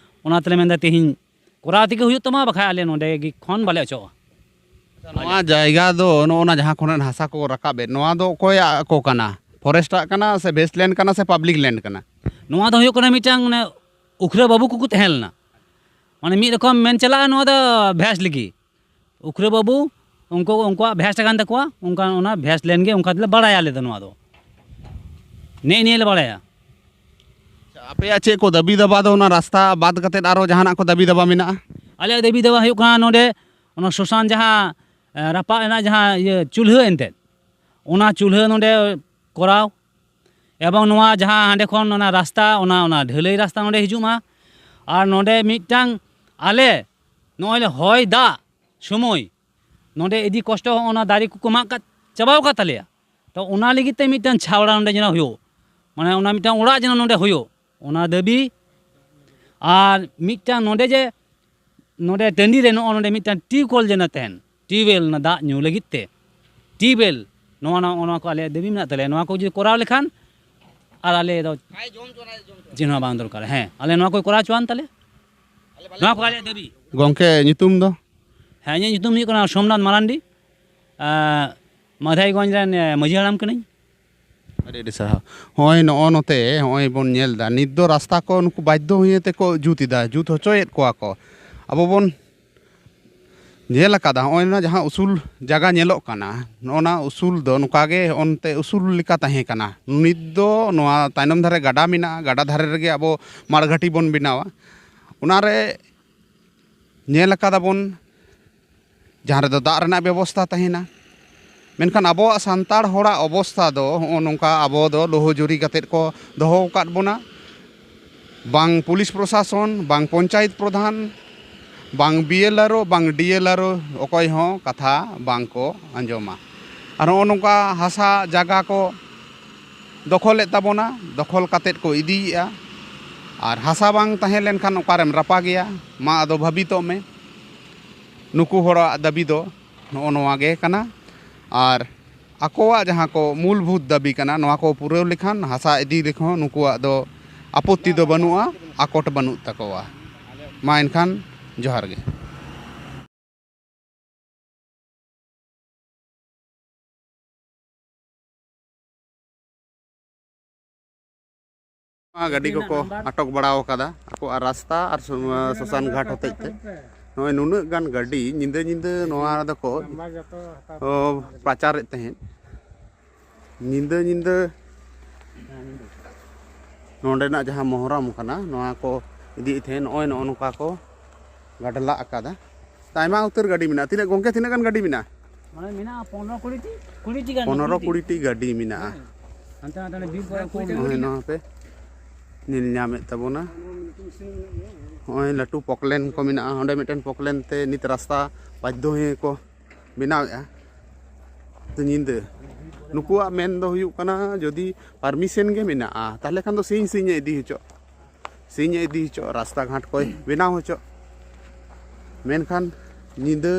ᱚᱱᱟ ᱛᱮᱞᱮ ᱢᱮᱱᱫᱟ ᱛᱮᱦᱮᱧ ᱠᱚᱨᱟᱣ ᱛᱮᱜᱮ ᱦᱩᱭᱩᱜ ᱛᱟᱢᱟ, ᱵᱟᱠᱷᱟᱡ ᱟᱞᱮ ᱱᱚᱸᱰᱮ ᱜᱮ ᱠᱷᱚᱱ ᱵᱟᱞᱮ ᱚᱪᱚᱜᱼᱟ᱾ ᱱᱚᱣᱟ ᱡᱟᱭᱜᱟ ᱫᱚ ᱱᱚᱜᱼᱚ ᱱᱟ ᱡᱟᱦᱟᱸ ᱠᱷᱚᱱᱟᱜ ᱦᱟᱥᱟ ᱠᱚ ᱨᱟᱠᱟᱵ ᱮᱫ, ᱱᱚᱣᱟ ᱫᱚ ᱚᱠᱚᱭᱟᱜ ᱠᱚ ᱠᱟᱱᱟ? ᱯᱷᱚᱨᱮᱥᱴᱟᱜ ᱠᱟᱱᱟ ᱥᱮ ᱵᱷᱮᱥᱴ ᱞᱮᱱᱰ ᱠᱟᱱᱟ ᱥᱮ ᱯᱟᱵᱽᱞᱤᱠ ᱞᱮᱱᱰ ᱠᱟᱱᱟ? ᱱᱚᱣᱟ ᱫᱚ ᱦᱩᱭᱩᱜ ᱠᱟᱱᱟ ᱢᱤᱫᱴᱟᱝ ᱢᱟᱱᱮ ᱩᱠᱷᱨᱟᱹ ᱵᱟᱹᱵᱩ ᱠᱚᱠᱚ ᱛᱟᱦᱮᱸ ᱞᱮᱱᱟ, ᱢᱟᱱᱮ ᱢᱤᱫ ᱨᱚᱠᱚᱢ ᱢᱮᱱ ᱪᱟᱞᱟᱜᱼᱟ ᱱᱚᱣᱟ ᱫᱚ ᱵᱷᱮᱥ ᱞᱟᱹᱜᱤᱫ᱾ ᱩᱠᱷᱨᱟᱹ ᱵᱟᱹᱵᱩ ᱩᱱᱠᱩ ᱩᱱᱠᱩᱣᱟᱜ ᱵᱷᱮᱥ ᱠᱟᱱ ᱛᱟᱠᱚᱣᱟ, ᱚᱱᱠᱟ ᱚᱱᱟ ᱵᱷᱮᱥ ᱞᱮᱱ ᱜᱮ ᱚᱱᱠᱟ ᱛᱮᱞᱮ ᱵᱟᱲᱟᱭᱟ ᱟᱞᱮ ᱫᱚ ᱱᱚᱣᱟ ᱫᱚ᱾ ᱱᱮᱜᱼᱮ ᱱᱤᱭᱟᱹ ᱞᱮ ᱵᱟᱲᱟᱭᱟ᱾ ᱟᱯᱮᱭᱟᱜ ᱪᱮᱫ ᱠᱚ ᱫᱟᱹᱵᱤ ᱫᱟᱵᱟ ᱫᱚ ᱚᱱᱟ ᱨᱟᱥᱛᱟ ᱵᱟᱫ ᱠᱟᱛᱮᱫ ᱟᱨᱚ ᱡᱟᱦᱟᱱᱟᱜ ᱠᱚ ᱫᱟᱹᱵᱤ ᱫᱟᱵᱟ ᱢᱮᱱᱟᱜᱼᱟ? ᱟᱞᱮᱭᱟᱜ ᱫᱟᱹᱵᱤ ᱫᱟᱵᱟ ᱦᱩᱭᱩᱜ ᱠᱟᱱᱟ ᱱᱚᱰᱮ ᱚᱱᱟ ᱥᱚᱥᱟᱱ ᱡᱟᱦᱟᱸ ᱮ, ᱨᱟᱯᱟᱜ ᱨᱮᱱᱟᱜ ᱡᱟᱦᱟᱸ ᱤᱭᱟᱹ ᱪᱩᱞᱦᱟᱹ ᱮᱱᱛᱮᱫ, ᱚᱱᱟ ᱪᱩᱞᱦᱟᱹ ᱱᱚᱰᱮ ᱠᱚᱨᱟᱣ, ᱮᱵᱚᱝ ᱱᱚᱣᱟ ᱡᱟᱦᱟᱸ ᱦᱟᱸᱰᱮ ᱠᱷᱚᱱ ᱚᱱᱟ ᱨᱟᱥᱛᱟ, ᱚᱱᱟ ᱚᱱᱟ ᱰᱷᱟᱹᱞᱟᱹᱭ ᱨᱟᱥᱛᱟ ᱱᱚᱰᱮ ᱦᱤᱡᱩᱜ ᱢᱟ᱾ ᱟᱨ ᱱᱚᱰᱮ ᱢᱤᱫᱴᱟᱝ ᱟᱞᱮ ᱱᱚᱜᱼᱚᱭ ᱞᱮ ᱦᱚᱭ ᱫᱟᱜ ᱥᱚᱢᱚᱭ ᱱᱚᱰᱮ ᱤᱫᱤ ᱠᱚᱥᱴᱚ, ᱚᱱᱟ ᱫᱟᱨᱮ ᱠᱚᱠᱚ ᱢᱟᱜ ᱠᱟᱫ ᱪᱟᱵᱟᱣ ᱠᱟᱫ ᱛᱟᱞᱮᱭᱟ᱾ ᱛᱚ ᱚᱱᱟ ᱞᱟᱹᱜᱤᱫ ᱛᱮ ᱢᱤᱫᱴᱟᱝ ᱪᱷᱟᱣᱲᱟ ᱱᱚᱰᱮ ᱡᱮᱱᱚ ᱦᱩᱭᱩᱜ, ᱢᱟᱱᱮ ᱚᱱᱟ ᱢᱤᱫᱴᱟᱝ ᱚᱲᱟᱜ ᱡᱮᱱᱚ ᱱᱚᱰᱮ ᱦᱩᱭᱩᱜ, ᱚᱱᱟ ᱫᱟᱹᱵᱤ᱾ ᱟᱨ ᱢᱤᱫᱴᱟᱝ ᱱᱚᱰᱮ ᱡᱮ ᱱᱚᱰᱮ ᱴᱟᱺᱰᱤ ᱨᱮ ᱱᱚᱜᱼᱚ ᱱᱚᱰᱮ ᱢᱤᱫᱴᱟᱝ ᱴᱤᱭᱩᱵᱽᱣᱮᱞ ᱡᱮᱱᱚ ᱛᱟᱦᱮᱱ, ᱴᱤᱭᱩᱵᱽᱣᱮᱞ ᱚᱱᱟ ᱫᱟᱜ ᱧᱩ ᱞᱟᱹᱜᱤᱫ ᱛᱮ ᱴᱤᱭᱩᱵᱽᱣᱮᱞ, ᱱᱚᱣᱟ ᱱᱚᱣᱟ ᱱᱚᱣᱟ ᱠᱚ ᱟᱞᱮᱭᱟᱜ ᱫᱟᱹᱵᱤ ᱢᱮᱱᱟᱜ ᱛᱟᱞᱮᱭᱟ᱾ ᱱᱚᱣᱟ ᱠᱚ ᱡᱩᱫᱤ ᱠᱚᱨᱟᱣ ᱞᱮᱠᱷᱟᱱ ᱟᱨ ᱟᱞᱮ ᱫᱚ ᱪᱮᱫ ᱦᱚᱸ ᱵᱟᱝ ᱫᱚᱨᱠᱟᱨ᱾ ᱦᱮᱸ, ᱟᱞᱮ ᱱᱚᱣᱟ ᱠᱚ ᱠᱚᱨᱟᱣ ᱦᱚᱪᱚᱣᱟᱱ ᱛᱟᱞᱮ, ᱱᱚᱣᱟ ᱠᱚ ᱟᱞᱮᱭᱟᱜ ᱫᱟᱹᱵᱤ᱾ ᱜᱚᱢᱠᱮ, ᱧᱩᱛᱩᱢ ᱫᱚ? ᱦᱮᱸ, ᱤᱧᱟᱹᱜ ᱧᱩᱛᱩᱢ ᱦᱩᱭᱩᱜ ᱠᱟᱱᱟ ᱥᱳᱢᱱᱟᱛᱷ ᱢᱟᱨᱟᱱᱰᱤ᱾ ᱟᱸ, ᱢᱟᱫᱷᱟᱭᱜᱚᱸᱡᱽ ᱨᱮᱱ, ᱮ, ᱢᱟᱹᱡᱷᱤ ᱦᱟᱲᱟᱢ ᱠᱟᱹᱱᱟᱹᱧ᱾ ᱟᱹᱰᱤ ᱟᱹᱰᱤ ᱥᱟᱨᱦᱟᱣ᱾ ᱦᱚᱸᱜᱼᱚᱭ ᱱᱚᱜᱼᱚ ᱱᱚᱛᱮ ᱦᱚᱸᱜᱼᱚᱭ ᱵᱚᱱ ᱧᱮᱞ ᱮᱫᱟ, ᱱᱤᱛ ᱫᱚ ᱨᱟᱥᱛᱟ ᱠᱚ ᱱᱩᱠᱩ ᱵᱟᱫᱽᱫᱷᱚ ᱦᱚᱭᱮ ᱛᱮᱠᱚ ᱡᱩᱛ ᱮᱫᱟ, ᱡᱩᱛ ᱦᱚᱪᱚᱭᱮᱫ ᱠᱚᱣᱟ ᱠᱚ᱾ ᱟᱵᱚ ᱵᱚᱱ ᱧᱮᱞ ᱟᱠᱟᱫᱟ, ᱦᱚᱸᱜᱼᱚᱭ ᱱᱚᱣᱟ ᱡᱟᱦᱟᱸ ᱩᱥᱩᱞ ᱡᱟᱭᱜᱟ ᱧᱮᱞᱚᱜ ᱠᱟᱱᱟ, ᱱᱚᱜᱼᱚ ᱱᱟ ᱩᱥᱩᱞ ᱫᱚ ᱱᱚᱝᱠᱟ ᱜᱮ ᱚᱱᱛᱮ ᱩᱥᱩᱞ ᱞᱮᱠᱟ ᱛᱟᱦᱮᱸ ᱠᱟᱱᱟ᱾ ᱱᱤᱛ ᱫᱚ ᱱᱚᱣᱟ ᱛᱟᱭᱱᱚᱢ ᱫᱷᱟᱨᱮ ᱜᱟᱰᱟ ᱢᱮᱱᱟᱜᱼᱟ, ᱜᱟᱰᱟ ᱫᱷᱟᱨᱮ ᱨᱮᱜᱮ ᱟᱵᱚ ᱢᱟᱲᱜᱷᱟᱴᱤ ᱵᱚᱱ ᱵᱮᱱᱟᱣᱟ᱾ ᱚᱱᱟᱨᱮ ᱧᱮᱞ ᱟᱠᱟᱫᱟ ᱵᱚᱱ, ᱡᱟᱦᱟᱸ ᱨᱮᱫᱚ ᱫᱟᱜ ᱨᱮᱱᱟᱜ ᱵᱮᱵᱚᱥᱛᱷᱟ ᱛᱟᱦᱮᱱᱟ᱾ ᱢᱮᱱᱠᱷᱟᱱ ᱟᱵᱚᱣᱟᱜ ᱥᱟᱱᱛᱟᱲ ᱦᱚᱲᱟᱜ ᱚᱵᱚᱥᱛᱷᱟ ᱫᱚ ᱦᱚᱸᱜᱼᱚ ᱱᱚᱝᱠᱟ, ᱟᱵᱚ ᱫᱚ ᱞᱳᱦᱚ ᱡᱩᱨᱤ ᱠᱟᱛᱮᱫ ᱠᱚ ᱫᱚᱦᱚ ᱟᱠᱟᱫ ᱵᱚᱱᱟ᱾ ᱵᱟᱝ ᱯᱩᱞᱤᱥ ᱯᱨᱚᱥᱟᱥᱚᱱ, ᱵᱟᱝ ᱯᱚᱧᱪᱟᱭᱮᱛ ᱯᱨᱚᱫᱷᱟᱱ, ᱵᱟᱝ ᱵᱤ ᱮᱞ ᱟᱨ ᱳ, ᱵᱟᱝ ᱰᱤ ᱮᱞ ᱟᱨ ᱳ, ᱚᱠᱚᱭ ᱦᱚᱸ ᱠᱟᱛᱷᱟ ᱵᱟᱝ ᱠᱚ ᱟᱸᱡᱚᱢᱟ᱾ ᱟᱨ ᱦᱚᱸᱜᱼᱚ ᱱᱚᱝᱠᱟ ᱦᱟᱥᱟ ᱡᱟᱭᱜᱟ ᱠᱚ ᱫᱚᱠᱷᱚᱞᱮᱫ ᱛᱟᱵᱚᱱᱟ, ᱫᱚᱠᱷᱚᱞ ᱠᱟᱛᱮᱫ ᱠᱚ ᱤᱫᱤᱭᱮᱫᱼᱟ᱾ ᱟᱨ ᱦᱟᱥᱟ ᱵᱟᱝ ᱛᱟᱦᱮᱸ ᱞᱮᱱᱠᱷᱟᱱ ᱚᱠᱟᱨᱮᱢ ᱨᱟᱯᱟᱜᱮᱭᱟ? ᱢᱟ ᱟᱫᱚ ᱵᱷᱟᱹᱵᱤᱛᱚᱜ ᱢᱮ᱾ ᱱᱩᱠᱩ ᱦᱚᱲᱟᱜ ᱫᱟᱹᱵᱤ ᱫᱚ ᱱᱚᱜᱼᱚ ᱱᱚᱣᱟ ᱜᱮ ᱠᱟᱱᱟ᱾ ᱟᱨ ᱟᱠᱚᱣᱟᱜ ᱡᱟᱦᱟᱸ ᱠᱚ ᱢᱩᱞᱵᱷᱩᱛ ᱫᱟᱹᱵᱤ ᱠᱟᱱᱟ, ᱱᱚᱣᱟ ᱠᱚ ᱯᱩᱨᱟᱹᱣ ᱞᱮᱠᱷᱟᱱ ᱦᱟᱥᱟ ᱤᱫᱤ ᱨᱮᱦᱚᱸ ᱱᱩᱠᱩᱣᱟᱜ ᱫᱚ ᱟᱯᱚᱛᱛᱤ ᱫᱚ ᱵᱟᱹᱱᱩᱜᱼᱟ, ᱟᱠᱚᱴ ᱵᱟᱹᱱᱩᱜ ᱛᱟᱠᱚᱣᱟ᱾ ᱢᱟ ᱮᱱᱠᱷᱟᱱ ᱡᱚᱦᱟᱨ ᱜᱮ᱾ ᱱᱚᱣᱟ ᱜᱟᱹᱰᱤ ᱠᱚᱠᱚ ᱟᱴᱚᱠ ᱵᱟᱲᱟ ᱟᱠᱟᱫᱟ ᱟᱠᱚᱣᱟᱜ ᱨᱟᱥᱛᱟ ᱟᱨ ᱥᱚ-, ᱥᱚᱥᱟᱱ ᱜᱷᱟᱴ ᱦᱚᱛᱮᱡ ᱛᱮ᱾ ᱱᱚᱜᱼᱚᱭ ᱱᱩᱱᱟᱹᱜ ᱜᱟᱱ ᱜᱟᱹᱰᱤ ᱧᱤᱫᱟᱹ ᱧᱤᱫᱟᱹ ᱱᱚᱣᱟ ᱫᱚᱠᱚ, ᱚ, ᱯᱟᱪᱟᱨᱮᱫ ᱛᱟᱦᱮᱸᱫ᱾ ᱧᱤᱫᱟᱹ ᱧᱤᱫᱟᱹ ᱱᱚᱸᱰᱮᱱᱟᱜ ᱡᱟᱦᱟᱸ ᱢᱚᱦᱨᱚᱢ ᱠᱟᱱᱟ, ᱱᱚᱣᱟ ᱠᱚ ᱤᱫᱤᱭᱮᱫ ᱛᱟᱦᱮᱸᱫ᱾ ᱱᱚᱜᱼᱚᱭ ᱱᱚᱜᱼᱚ ᱱᱚᱝᱠᱟ ᱠᱚ ᱜᱟᱰᱞᱟᱜ ᱟᱠᱟᱫᱟ᱾ ᱟᱭᱢᱟ ᱩᱛᱟᱹᱨ ᱜᱟᱹᱰᱤ ᱢᱮᱱᱟᱜᱼᱟ᱾ ᱛᱤᱱᱟᱹᱜ ᱜᱚᱝᱠᱮ, ᱛᱤᱱᱟᱹᱜ ᱜᱟᱱ ᱜᱟᱹᱰᱤ ᱢᱮᱱᱟᱜᱼᱟ? ᱢᱟᱱᱮ ᱢᱮᱱᱟᱜᱼᱟ ᱯᱚᱱᱨᱚ ᱠᱩᱲᱤ ᱴᱤ, ᱠᱩᱲᱤ ᱴᱤ ᱜᱟᱱ, ᱯᱚᱱᱨᱚ ᱠᱩᱲᱤ ᱴᱤ᱾ ᱠᱩᱲᱤ ᱴᱤ ᱜᱟᱹᱰᱤ ᱢᱮᱱᱟᱜᱼᱟ᱾ ᱦᱮᱸ᱾ ᱦᱟᱱᱛᱮ ᱱᱟᱛᱮ ᱚᱱᱮ ᱵᱤᱨ ᱠᱚᱨᱮ ᱠᱚ ᱱᱚᱜᱼᱚᱭ ᱱᱚᱣᱟ ᱯᱮ ᱧᱮᱞ ᱧᱟᱢᱮᱫ ᱛᱟᱵᱚᱱᱟ᱾ ᱱᱚᱜᱼᱚᱭ ᱞᱟᱹᱴᱩ ᱯᱚᱠᱞᱮᱱ ᱠᱚ ᱢᱮᱱᱟᱜᱼᱟ᱾ ᱚᱸᱰᱮ ᱢᱤᱫᱴᱮᱱ ᱯᱚᱠᱞᱮᱱ ᱛᱮ ᱱᱤᱛ ᱨᱟᱥᱛᱟ ᱵᱟᱫᱽᱫᱷᱚ ᱦᱚᱭᱮ ᱠᱚ ᱵᱮᱱᱟᱣᱮᱫᱼᱟ᱾ ᱛᱚ ᱧᱤᱫᱟᱹ ᱱᱩᱠᱩᱣᱟᱜ ᱢᱮᱱ ᱫᱚ ᱦᱩᱭᱩᱜ ᱠᱟᱱᱟ, ᱡᱩᱫᱤ ᱯᱟᱨᱢᱤᱥᱮᱱ ᱜᱮ ᱢᱮᱱᱟᱜᱼᱟ, ᱛᱟᱦᱚᱞᱮ ᱠᱷᱟᱱ ᱫᱚ ᱥᱤᱧ ᱥᱤᱧ ᱮ ᱤᱫᱤ ᱦᱚᱪᱚᱜ, ᱥᱤᱧ ᱮ ᱤᱫᱤ ᱦᱚᱪᱚᱜ, ᱨᱟᱥᱛᱟ ᱜᱷᱟᱴ ᱠᱚᱭ ᱵᱮᱱᱟᱣ ᱦᱚᱪᱚᱜ᱾ ᱢᱮᱱᱠᱷᱟᱱ ᱧᱤᱫᱟᱹ,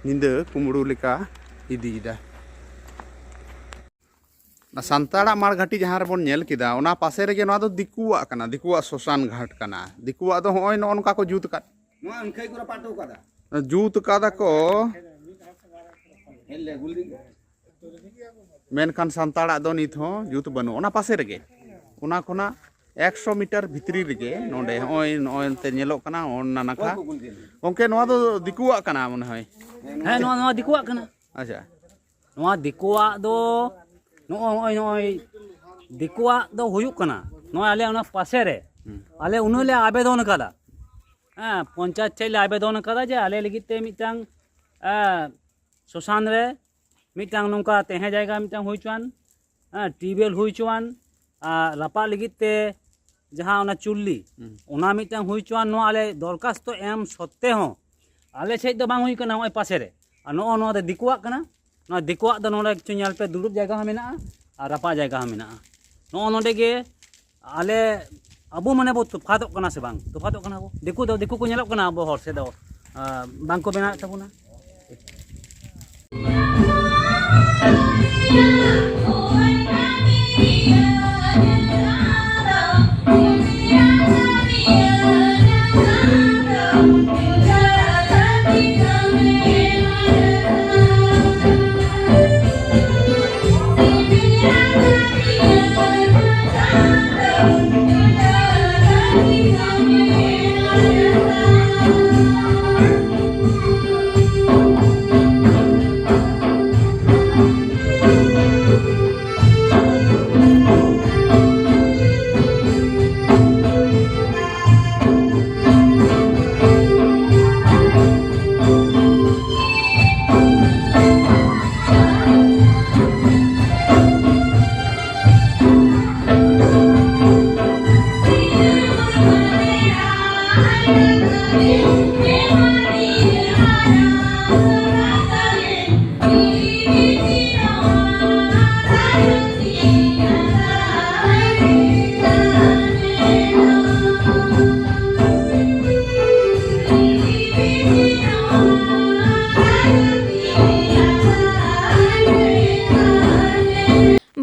ᱧᱤᱫᱟᱹ ᱠᱩᱢᱵᱽᱲᱩ ᱞᱮᱠᱟ ᱤᱫᱤᱭᱮᱫᱟ᱾ ᱚᱱᱟ ᱥᱟᱱᱛᱟᱲᱟᱜ ᱢᱟᱲ ᱜᱷᱟᱹᱴᱤ ᱡᱟᱦᱟᱸ ᱨᱮᱵᱚᱱ ᱧᱮᱞ ᱠᱮᱫᱟ, ᱚᱱᱟ ᱯᱟᱥᱮ ᱨᱮᱜᱮ ᱱᱚᱣᱟ ᱫᱚ ᱫᱤᱠᱩᱣᱟᱜ ᱠᱟᱱᱟ, ᱫᱤᱠᱩᱣᱟᱜ ᱥᱚᱥᱟᱱ ᱜᱷᱟᱴ ᱠᱟᱱᱟ᱾ ᱫᱤᱠᱩᱣᱟᱜ ᱫᱚ ᱦᱚᱸᱜᱼᱚᱭ ᱱᱚᱜᱼᱚ ᱱᱚᱝᱠᱟ ᱠᱚ ᱡᱩᱛ ᱟᱠᱟᱫ᱾ ᱱᱚᱣᱟ ᱚᱱᱠᱟ ᱜᱮᱠᱚ ᱨᱟᱯᱟᱜ ᱦᱚᱴᱚ ᱠᱟᱫᱟ᱾ ᱡᱩᱛ ᱠᱟᱫᱟ ᱠᱚ᱾ ᱦᱮᱡ ᱞᱮ ᱜᱩᱞ ᱫᱤᱱ᱾ ᱢᱮᱱᱠᱷᱟᱱ ᱥᱟᱱᱛᱟᱲᱟᱜ ᱫᱚ ᱱᱤᱛ ᱦᱚᱸ ᱡᱩᱛ ᱵᱟᱹᱱᱩᱜ᱾ ᱚᱱᱟ ᱯᱟᱥᱮ ᱨᱮᱜᱮ, ᱚᱱᱟ ᱠᱷᱚᱱᱟᱜ ᱮᱠᱥᱚ ᱢᱤᱴᱟᱨ ᱵᱷᱤᱛᱨᱤ ᱨᱮᱜᱮ ᱱᱚᱰᱮ ᱦᱚᱸᱜᱼᱚᱭ, ᱱᱚᱜᱼᱚᱭ ᱮᱱᱛᱮ ᱧᱮᱞᱚᱜ ᱠᱟᱱᱟ, ᱚᱱᱟ ᱱᱟᱠᱷᱟ᱾ ᱚᱠᱚᱭ ᱠᱚ ᱜᱩᱞ ᱠᱮᱫ? ᱜᱚᱢᱠᱮ, ᱱᱚᱣᱟ ᱫᱚ ᱫᱤᱠᱩᱣᱟᱜ ᱠᱟᱱᱟ ᱢᱚᱱᱮ ᱦᱚᱭ᱾ ᱦᱮᱸ, ᱱᱚᱣᱟ, ᱱᱚᱣᱟ ᱫᱤᱠᱩᱣᱟᱜ ᱠᱟᱱᱟ᱾ ᱟᱪᱪᱷᱟ᱾ ᱱᱚᱣᱟ ᱫᱤᱠᱩᱣᱟᱜ ᱫᱚ ᱱᱚᱜᱼᱚᱭ, ᱱᱚᱜᱼᱚᱭ, ᱱᱚᱜᱼᱚᱭ ᱫᱤᱠᱩᱣᱟᱜ ᱫᱚ ᱦᱩᱭᱩᱜ ᱠᱟᱱᱟ ᱱᱚᱜᱼᱚᱭ ᱟᱞᱮ ᱚᱱᱟ ᱯᱟᱥᱮ ᱨᱮ᱾ ᱦᱩᱸ᱾ ᱟᱞᱮ ᱩᱱᱟᱹᱜ ᱞᱮ ᱟᱵᱮᱫᱚᱱ ᱠᱟᱫᱟ, ᱦᱮᱸ, ᱯᱚᱧᱪᱟᱭᱮᱛ ᱴᱷᱮᱡ ᱞᱮ ᱟᱵᱮᱫᱚᱱ ᱠᱟᱫᱟ ᱡᱮ ᱟᱞᱮ ᱞᱟᱹᱜᱤᱫ ᱛᱮ ᱢᱤᱫᱴᱟᱝ, ᱮᱸ, ᱥᱚᱥᱟᱱ ᱨᱮ ᱢᱤᱫᱴᱟᱝ ᱱᱚᱝᱠᱟ ᱛᱟᱦᱮᱸ ᱡᱟᱭᱜᱟ ᱢᱤᱫᱴᱟᱝ ᱦᱩᱭ ᱦᱚᱪᱚᱣᱟᱱ, ᱦᱮᱸ, ᱴᱤᱭᱩᱵᱽᱣᱮᱞ ᱦᱩᱭ ᱦᱚᱪᱚᱣᱟᱱ, ᱟᱨ ᱨᱟᱯᱟᱜ ᱞᱟᱹᱜᱤᱫ ᱛᱮ ᱡᱟᱦᱟᱸ ᱚᱱᱟ ᱪᱩᱞᱞᱤ, ᱦᱩᱸ᱾ ᱚᱱᱟ ᱢᱤᱫᱴᱟᱝ ᱦᱩᱭ ᱦᱚᱪᱚᱣᱟᱱ᱾ ᱱᱚᱣᱟ ᱟᱞᱮ ᱫᱚᱨᱠᱷᱟᱥᱛᱚ ᱮᱢ ᱥᱚᱛᱛᱮ ᱦᱚᱸ ᱟᱞᱮ ᱥᱮᱫ ᱫᱚ ᱵᱟᱝ ᱦᱩᱭ ᱠᱟᱱᱟ, ᱱᱚᱜᱼᱚᱭ ᱯᱟᱥᱮ ᱨᱮ᱾ ᱟᱨ ᱱᱚᱜᱼᱚ ᱱᱚᱣᱟ ᱫᱚ ᱫᱤᱠᱩᱣᱟᱜ ᱠᱟᱱᱟ᱾ ᱱᱚᱣᱟ ᱫᱤᱠᱩᱣᱟᱜ ᱫᱚ ᱱᱚᱰᱮ ᱠᱤᱪᱷᱩ ᱧᱮᱞ ᱯᱮ, ᱫᱩᱲᱩᱵ ᱡᱟᱭᱜᱟ ᱦᱚᱸ ᱢᱮᱱᱟᱜᱼᱟ ᱟᱨ ᱨᱟᱯᱟᱜ ᱡᱟᱭᱜᱟ ᱦᱚᱸ ᱢᱮᱱᱟᱜᱼᱟ᱾ ᱱᱚᱜᱼᱚ ᱱᱚᱰᱮ ᱜᱮ ᱟᱞᱮ, ᱟᱵᱚ ᱢᱟᱱᱮ ᱵᱚ ᱛᱚᱯᱷᱟᱛᱚᱜ ᱠᱟᱱᱟ ᱥᱮ ᱵᱟᱝ? ᱛᱚᱯᱷᱟᱛᱚᱜ ᱠᱟᱱᱟ ᱵᱚ᱾ ᱫᱤᱠᱩ ᱫᱚ ᱫᱤᱠᱩ ᱠᱚ ᱧᱮᱞᱚᱜ ᱠᱟᱱᱟ, ᱟᱵᱚ ᱦᱚᱲ ᱥᱮᱫ ᱫᱚ, ᱟᱸ, ᱵᱟᱝ ᱠᱚ ᱵᱮᱱᱟᱣᱮᱫ ᱛᱟᱵᱚᱱᱟ᱾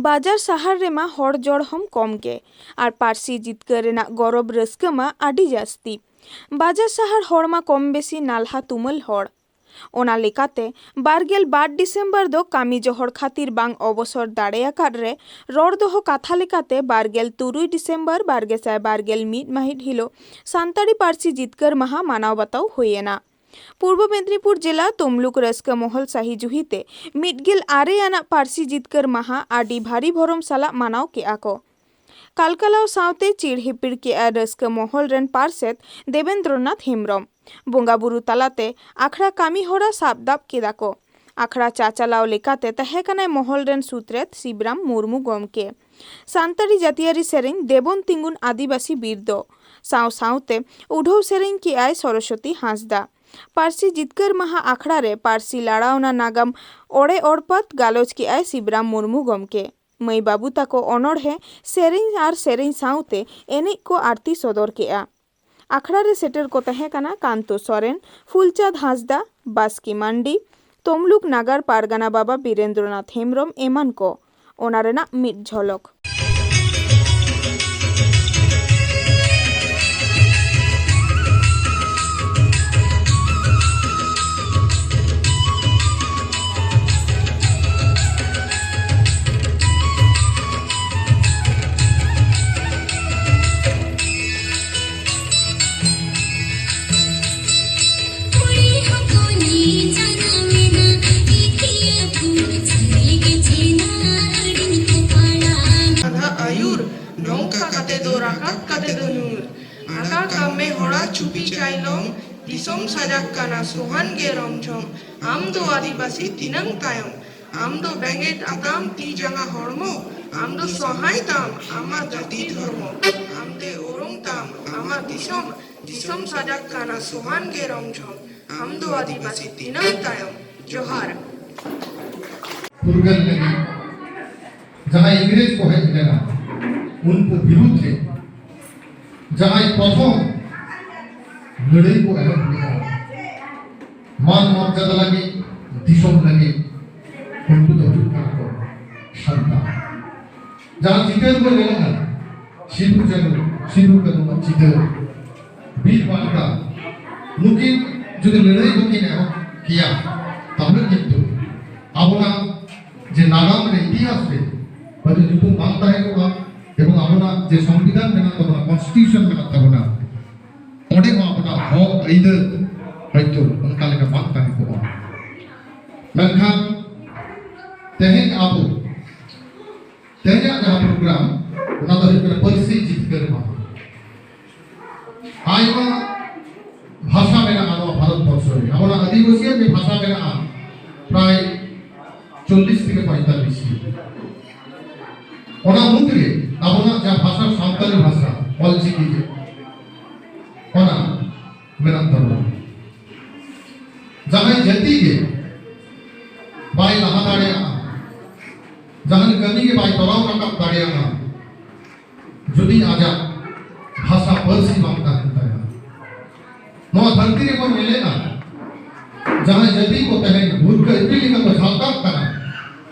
ᱵᱟᱡᱟᱨ ᱥᱟᱦᱟᱨ ᱨᱮᱢᱟ ᱦᱚᱲ ᱡᱚᱲ ᱦᱚᱸᱢ ᱠᱚᱢ ᱜᱮ, ᱟᱨ ᱯᱟᱹᱨᱥᱤ ᱡᱤᱛᱠᱟᱹᱨ ᱨᱮᱱᱟᱜ ᱜᱚᱨᱚᱵᱽ ᱨᱟᱹᱥᱠᱟᱹ ᱢᱟ ᱟᱹᱰᱤ ᱡᱟᱹᱥᱛᱤ᱾ ᱵᱟᱡᱟᱨ ᱥᱟᱦᱟᱨ ᱦᱚᱲ ᱢᱟ ᱠᱚᱢ ᱵᱮᱥᱤ ᱱᱟᱞᱦᱟ ᱛᱩᱢᱟᱹᱞ ᱦᱚᱲ᱾ ᱚᱱᱟ ᱞᱮᱠᱟᱛᱮ, ᱵᱟᱨᱜᱮᱞ ᱵᱟᱨ ᱰᱤᱥᱮᱢᱵᱚᱨ ᱫᱚ ᱠᱟᱹᱢᱤ ᱡᱚᱦᱚᱲ ᱠᱷᱟᱹᱛᱤᱨ ᱵᱟᱝ ᱚᱵᱚᱥᱚᱨ ᱫᱟᱲᱮ ᱟᱠᱟᱫ ᱨᱮ, ᱨᱚᱲ ᱫᱚᱦᱚ ᱠᱟᱛᱷᱟ ᱞᱮᱠᱟᱛᱮ ᱵᱟᱨᱜᱮᱞ ᱛᱩᱨᱩᱭ ᱰᱤᱥᱮᱢᱵᱚᱨ ᱵᱟᱨ ᱜᱮᱥᱟᱭ ᱵᱟᱨᱜᱮᱞ ᱢᱤᱫ ᱢᱟᱹᱦᱤᱛ ᱦᱤᱞᱚᱜ ᱥᱟᱱᱛᱟᱲᱤ ᱯᱟᱹᱨᱥᱤ ᱡᱤᱛᱠᱟᱹᱨ ᱢᱟᱦᱟ ᱢᱟᱱᱟᱣ ᱵᱟᱛᱟᱣ ᱦᱩᱭ ᱮᱱᱟ᱾ ᱯᱩᱨᱵᱚ ᱢᱮᱫᱽᱱᱤᱯᱩᱨ ᱡᱮᱞᱟ ᱛᱚᱢᱞᱩᱠ ᱨᱟᱹᱥᱠᱟᱹ ᱢᱚᱦᱚᱞ ᱥᱟᱹᱦᱤ ᱡᱩᱦᱤᱛᱮ ᱢᱤᱫ ᱜᱮᱞ ᱟᱨᱮ ᱟᱱᱟᱜ ᱯᱟᱹᱨᱥᱤ ᱡᱤᱛᱠᱟᱹᱨ ᱢᱟᱦᱟ ᱟᱹᱰᱤ ᱵᱷᱟᱹᱨᱤ ᱵᱷᱚᱨᱚᱢ ᱥᱟᱞᱟᱜ ᱢᱟᱱᱟᱣ ᱠᱮᱫᱼᱟ ᱠᱚ᱾ ᱠᱟᱞᱠᱟᱞᱟᱣ ᱥᱟᱶᱛᱮ ᱪᱤᱲ ᱦᱤᱯᱤᱲ ᱠᱮᱫᱼᱟ ᱨᱟᱹᱥᱠᱟᱹ ᱢᱚᱦᱚᱞ ᱨᱮᱱ ᱯᱟᱨᱥᱮᱛ ᱫᱮᱵᱮᱱᱫᱨᱚᱱᱟᱛᱷ ᱦᱮᱢᱵᱽᱨᱚᱢ᱾ ᱵᱚᱸᱜᱟ ᱵᱩᱨᱩ ᱛᱟᱞᱟᱛᱮ ᱟᱠᱷᱲᱟ ᱠᱟᱹᱢᱤ ᱦᱚᱨᱟ ᱥᱟᱵ ᱫᱟᱵ ᱠᱮᱫᱟ ᱠᱚ᱾ ᱟᱠᱷᱲᱟ ᱪᱟᱪᱟᱞᱟᱣ ᱞᱮᱠᱟᱛᱮ ᱛᱟᱦᱮᱸ ᱠᱟᱱᱟᱭ ᱢᱚᱦᱚᱞ ᱨᱮᱱ ᱥᱩᱛᱨᱮᱛ ᱥᱤᱵᱨᱟᱢ ᱢᱩᱨᱢᱩ ᱜᱚᱢᱠᱮ᱾ ᱥᱟᱱᱛᱟᱲᱤ ᱡᱟᱹᱛᱤᱭᱟᱹᱨᱤ ᱥᱮᱨᱮᱧ ᱫᱮᱵᱚᱱ ᱛᱤᱸᱜᱩᱱ ᱟᱹᱫᱤᱵᱟᱹᱥᱤ ᱵᱤᱨ ᱫᱚ ᱥᱟᱶ ᱥᱟᱶᱛᱮ ᱩᱰᱷᱟᱹᱣ ᱥᱮᱨᱮᱧ ᱠᱮᱫᱼᱟᱭ ᱥᱚᱨᱚᱥᱚᱛᱤ ᱦᱟᱸᱥᱫᱟ᱾ ᱯᱟᱹᱨᱥᱤ ᱡᱤᱛᱠᱟᱹᱨ ᱢᱟᱦᱟ ᱟᱠᱷᱲᱟ ᱨᱮ ᱯᱟᱹᱨᱥᱤ ᱞᱟᱲᱟᱣᱱᱟ ᱱᱟᱜᱟᱢ ᱚᱲᱮ ᱚᱲᱯᱟᱛ ᱜᱟᱞᱚᱪ ᱠᱮᱫᱼᱟᱭ ᱥᱤᱵᱨᱟᱢ ᱢᱩᱨᱢᱩ ᱜᱚᱢᱠᱮ᱾ ᱢᱟᱹᱭ ᱵᱟᱹᱵᱩ ᱛᱟᱠᱚ ᱚᱱᱚᱬᱦᱮ, ᱥᱮᱨᱮᱧ ᱟᱨ ᱥᱮᱨᱮᱧ ᱥᱟᱶᱛᱮ ᱮᱱᱮᱡ ᱠᱚ ᱟᱨᱛᱤ ᱥᱚᱫᱚᱨ ᱠᱮᱫᱼᱟ᱾ ᱟᱠᱷᱲᱟ ᱨᱮ ᱥᱮᱴᱮᱨ ᱠᱚ ᱛᱟᱦᱮᱸ ᱠᱟᱱᱟ ᱠᱟᱱᱛᱚ ᱥᱚᱨᱮᱱ, ᱯᱷᱩᱞᱪᱟᱸᱫᱽ ᱦᱟᱸᱥᱫᱟ, ᱵᱟᱥᱠᱮ ᱢᱟᱱᱰᱤ, ᱛᱚᱢᱞᱩᱠ ᱱᱟᱜᱟᱨ ᱯᱟᱨᱜᱟᱱᱟ ᱵᱟᱵᱟ ᱵᱤᱨᱮᱱᱫᱨᱚᱱᱟᱛᱷ ᱦᱮᱢᱵᱽᱨᱚᱢ ᱮᱢᱟᱱ ᱠᱚ᱾ ᱚᱱᱟ ᱨᱮᱱᱟᱜ ᱢᱤᱫ ᱡᱷᱚᱞᱚᱠ᱾ ᱟᱫᱷᱟ ᱟᱹᱭᱩᱨ, ᱱᱚᱝᱠᱟ ᱠᱟᱛᱮ ᱫᱚ ᱨᱟᱠᱟᱵ ᱠᱟᱛᱮ ᱫᱚ ᱧᱩᱨ᱾ ᱟᱸᱰᱟ ᱠᱟᱜ ᱢᱮ ᱦᱚᱲᱟ ᱪᱩᱯᱤ ᱪᱟᱭᱞᱚᱢ, ᱫᱤᱥᱚᱢ ᱥᱟᱡᱟᱜ ᱠᱟᱱᱟ ᱥᱚᱦᱟᱱ ᱜᱮ ᱨᱚᱢᱡᱷᱚᱢ᱾ ᱟᱢ ᱫᱚ ᱟᱹᱫᱤᱵᱟᱹᱥᱤ ᱛᱤᱱᱟᱹᱝ ᱛᱟᱭᱚᱢ, ᱟᱢ ᱫᱚ ᱵᱮᱸᱜᱮᱫ ᱟᱛᱟᱢ ᱛᱤ ᱡᱟᱸᱜᱟ ᱦᱚᱲᱢᱚ, ᱟᱢ ᱫᱚ ᱥᱚᱦᱟᱭ ᱛᱟᱢ ᱟᱢᱟᱜ ᱡᱟᱹᱛᱤ ᱫᱷᱚᱨᱢᱚ, ᱟᱢ ᱛᱮ ᱩᱨᱩᱢ ᱛᱟᱢ ᱟᱢᱟᱜ ᱫᱤᱥᱚᱢ, ᱫᱤᱥᱚᱢ ᱥᱟᱡᱟᱜ ᱠᱟᱱᱟ ᱥᱚᱦᱟᱱ ᱜᱮ ᱨᱚᱢᱡᱷᱚᱢ᱾ ᱟᱢ ᱫᱚ ᱟᱹᱫᱤᱵᱟᱹᱥᱤ ᱛᱤᱱᱟᱹᱝ ᱛᱟᱭᱚᱢ᱾ ᱡᱚᱦᱟᱨ᱾ ᱯᱷᱩᱨᱜᱟᱹᱞ ᱞᱟᱹᱜᱤᱫ ᱡᱟᱦᱟᱸᱭ ᱤᱝᱨᱮᱡᱽ ᱠᱚ ᱦᱮᱡ ᱞᱮᱱᱟ, ᱩᱱᱠᱩ ᱵᱤᱨᱩᱫᱷ ᱨᱮ ᱡᱟᱦᱟᱸᱭ ᱯᱨᱚᱛᱷᱚᱢ ᱞᱟᱹᱲᱦᱟᱹᱭ ᱠᱚ ᱮᱦᱚᱵ ᱞᱮᱫᱟ, ᱢᱟᱱ ᱢᱚᱨᱡᱟᱫᱟ ᱞᱟᱹᱜᱤᱫ, ᱫᱤᱥᱚᱢ ᱞᱟᱹᱜᱤᱫ, ᱩᱱᱠᱩ ᱫᱚ ᱦᱩᱭᱩᱜ ᱠᱟᱱᱟ ᱠᱚ ᱥᱟᱱᱛᱟᱲ᱾ ᱡᱟᱦᱟᱸ ᱪᱤᱛᱟᱹᱨ ᱵᱚᱱ ᱧᱮᱞᱚᱜᱼᱟ, ᱥᱤᱫᱩ ᱪᱟᱸᱫᱩ, ᱥᱤᱫᱩ ᱠᱟᱹᱱᱩ ᱪᱤᱛᱟᱹᱨ, ᱵᱤᱨ ᱵᱟᱱᱴᱟ, ᱱᱩᱠᱤᱱ ᱡᱩᱫᱤ ᱞᱟᱹᱲᱦᱟᱹᱭ ᱵᱟᱹᱠᱤᱱ ᱮᱦᱚᱵ ᱠᱮᱭᱟ, ᱛᱟᱦᱞᱮ ᱠᱤᱱᱛᱩ ᱟᱵᱚᱱᱟᱜ ᱡᱮ ᱱᱟᱜᱟᱢ ᱨᱮ, ᱤᱛᱤᱦᱟᱥ ᱨᱮ ᱦᱚᱭᱛᱳ ᱧᱩᱛᱩᱢ ᱵᱟᱝ ᱛᱟᱦᱮᱸ ᱠᱚᱜᱼᱟ, ᱮᱵᱚᱝ ᱟᱵᱚᱱᱟᱜ ᱡᱮ ᱥᱚᱝᱵᱤᱫᱷᱟᱱ ᱢᱮᱱᱟᱜ ᱛᱟᱵᱚᱱᱟ, ᱠᱚᱱᱥᱴᱤᱴᱤᱭᱩᱥᱚᱱ ᱢᱮᱱᱟᱜ ᱛᱟᱵᱚᱱᱟ, ᱚᱸᱰᱮ ᱦᱚᱸ ᱟᱵᱚᱱᱟᱜ ᱦᱚᱠ ᱟᱹᱭᱫᱟᱹᱨ ᱦᱚᱭᱛᱳ ᱚᱱᱠᱟ ᱞᱮᱠᱟ ᱵᱟᱝ ᱛᱟᱦᱮᱸ ᱠᱚᱜᱼᱟ᱾ ᱢᱮᱱᱠᱷᱟᱱ ᱛᱮᱦᱮᱧ ᱟᱵᱚ, ᱛᱮᱦᱮᱧᱟᱜ ᱡᱟᱦᱟᱸ ᱯᱨᱳᱜᱨᱟᱢ, ᱚᱱᱟ ᱫᱚ ᱦᱩᱭᱩᱜ ᱠᱟᱱᱟ ᱯᱟᱹᱨᱥᱤ ᱡᱤᱛᱠᱟᱹᱨ ᱢᱟᱦᱟ᱾ ᱟᱭᱢᱟ ᱵᱷᱟᱥᱟ ᱢᱮᱱᱟᱜᱼᱟ ᱱᱚᱣᱟ ᱵᱷᱟᱨᱚᱛ ᱵᱚᱨᱥᱚ ᱨᱮ᱾ ᱟᱵᱚᱱᱟᱜ ᱟᱹᱫᱤᱵᱟᱹᱥᱤᱭᱟᱜ ᱡᱮ ᱵᱷᱟᱥᱟ ᱢᱮᱱᱟᱜᱼᱟ, ᱯᱨᱟᱭ ᱪᱚᱞᱞᱤᱥ ᱛᱷᱮᱠᱮ ᱯᱚᱸᱭᱛᱟᱞᱞᱤᱥ ᱴᱤ᱾ ᱚᱱᱟ ᱢᱩᱫᱽᱨᱮ ᱟᱵᱚᱱᱟᱜ ᱡᱟᱦᱟᱸ ᱵᱷᱟᱥᱟ, ᱥᱟᱱᱛᱟᱲᱤ ᱵᱷᱟᱥᱟ, ᱚᱞᱪᱤᱠᱤ ᱡᱮ, ᱚᱱᱟ ᱢᱮᱱᱟᱜ ᱛᱟᱵᱚᱱᱟ᱾ ᱡᱟᱦᱟᱸᱭ ᱡᱟᱹᱛᱤ ᱜᱮ ᱵᱟᱭ ᱞᱟᱦᱟ ᱫᱟᱲᱮᱭᱟᱜᱼᱟ, ᱡᱟᱦᱟᱱ ᱠᱟᱹᱢᱤ ᱜᱮ ᱵᱟᱭ ᱛᱚᱨᱟᱣ ᱨᱟᱠᱟᱵ ᱫᱟᱲᱮᱭᱟᱜᱼᱟ, ᱡᱩᱫᱤ ᱟᱡᱟᱜ ᱵᱷᱟᱥᱟ ᱯᱟᱹᱨᱥᱤ ᱵᱟᱝ ᱛᱟᱦᱮᱱ ᱛᱟᱭᱟ᱾ ᱱᱚᱣᱟ ᱫᱷᱟᱹᱨᱛᱤ ᱨᱮᱵᱚᱱ ᱧᱮᱞᱮᱫᱼᱟ, ᱡᱟᱦᱟᱸᱭ ᱡᱟᱹᱛᱤ ᱠᱚ ᱛᱮᱦᱮᱧ ᱵᱷᱩᱨᱠᱟᱹ ᱤᱯᱤᱞ ᱞᱮᱠᱟ ᱠᱚ ᱡᱷᱟᱞᱠᱟᱜ ᱠᱟᱱᱟ,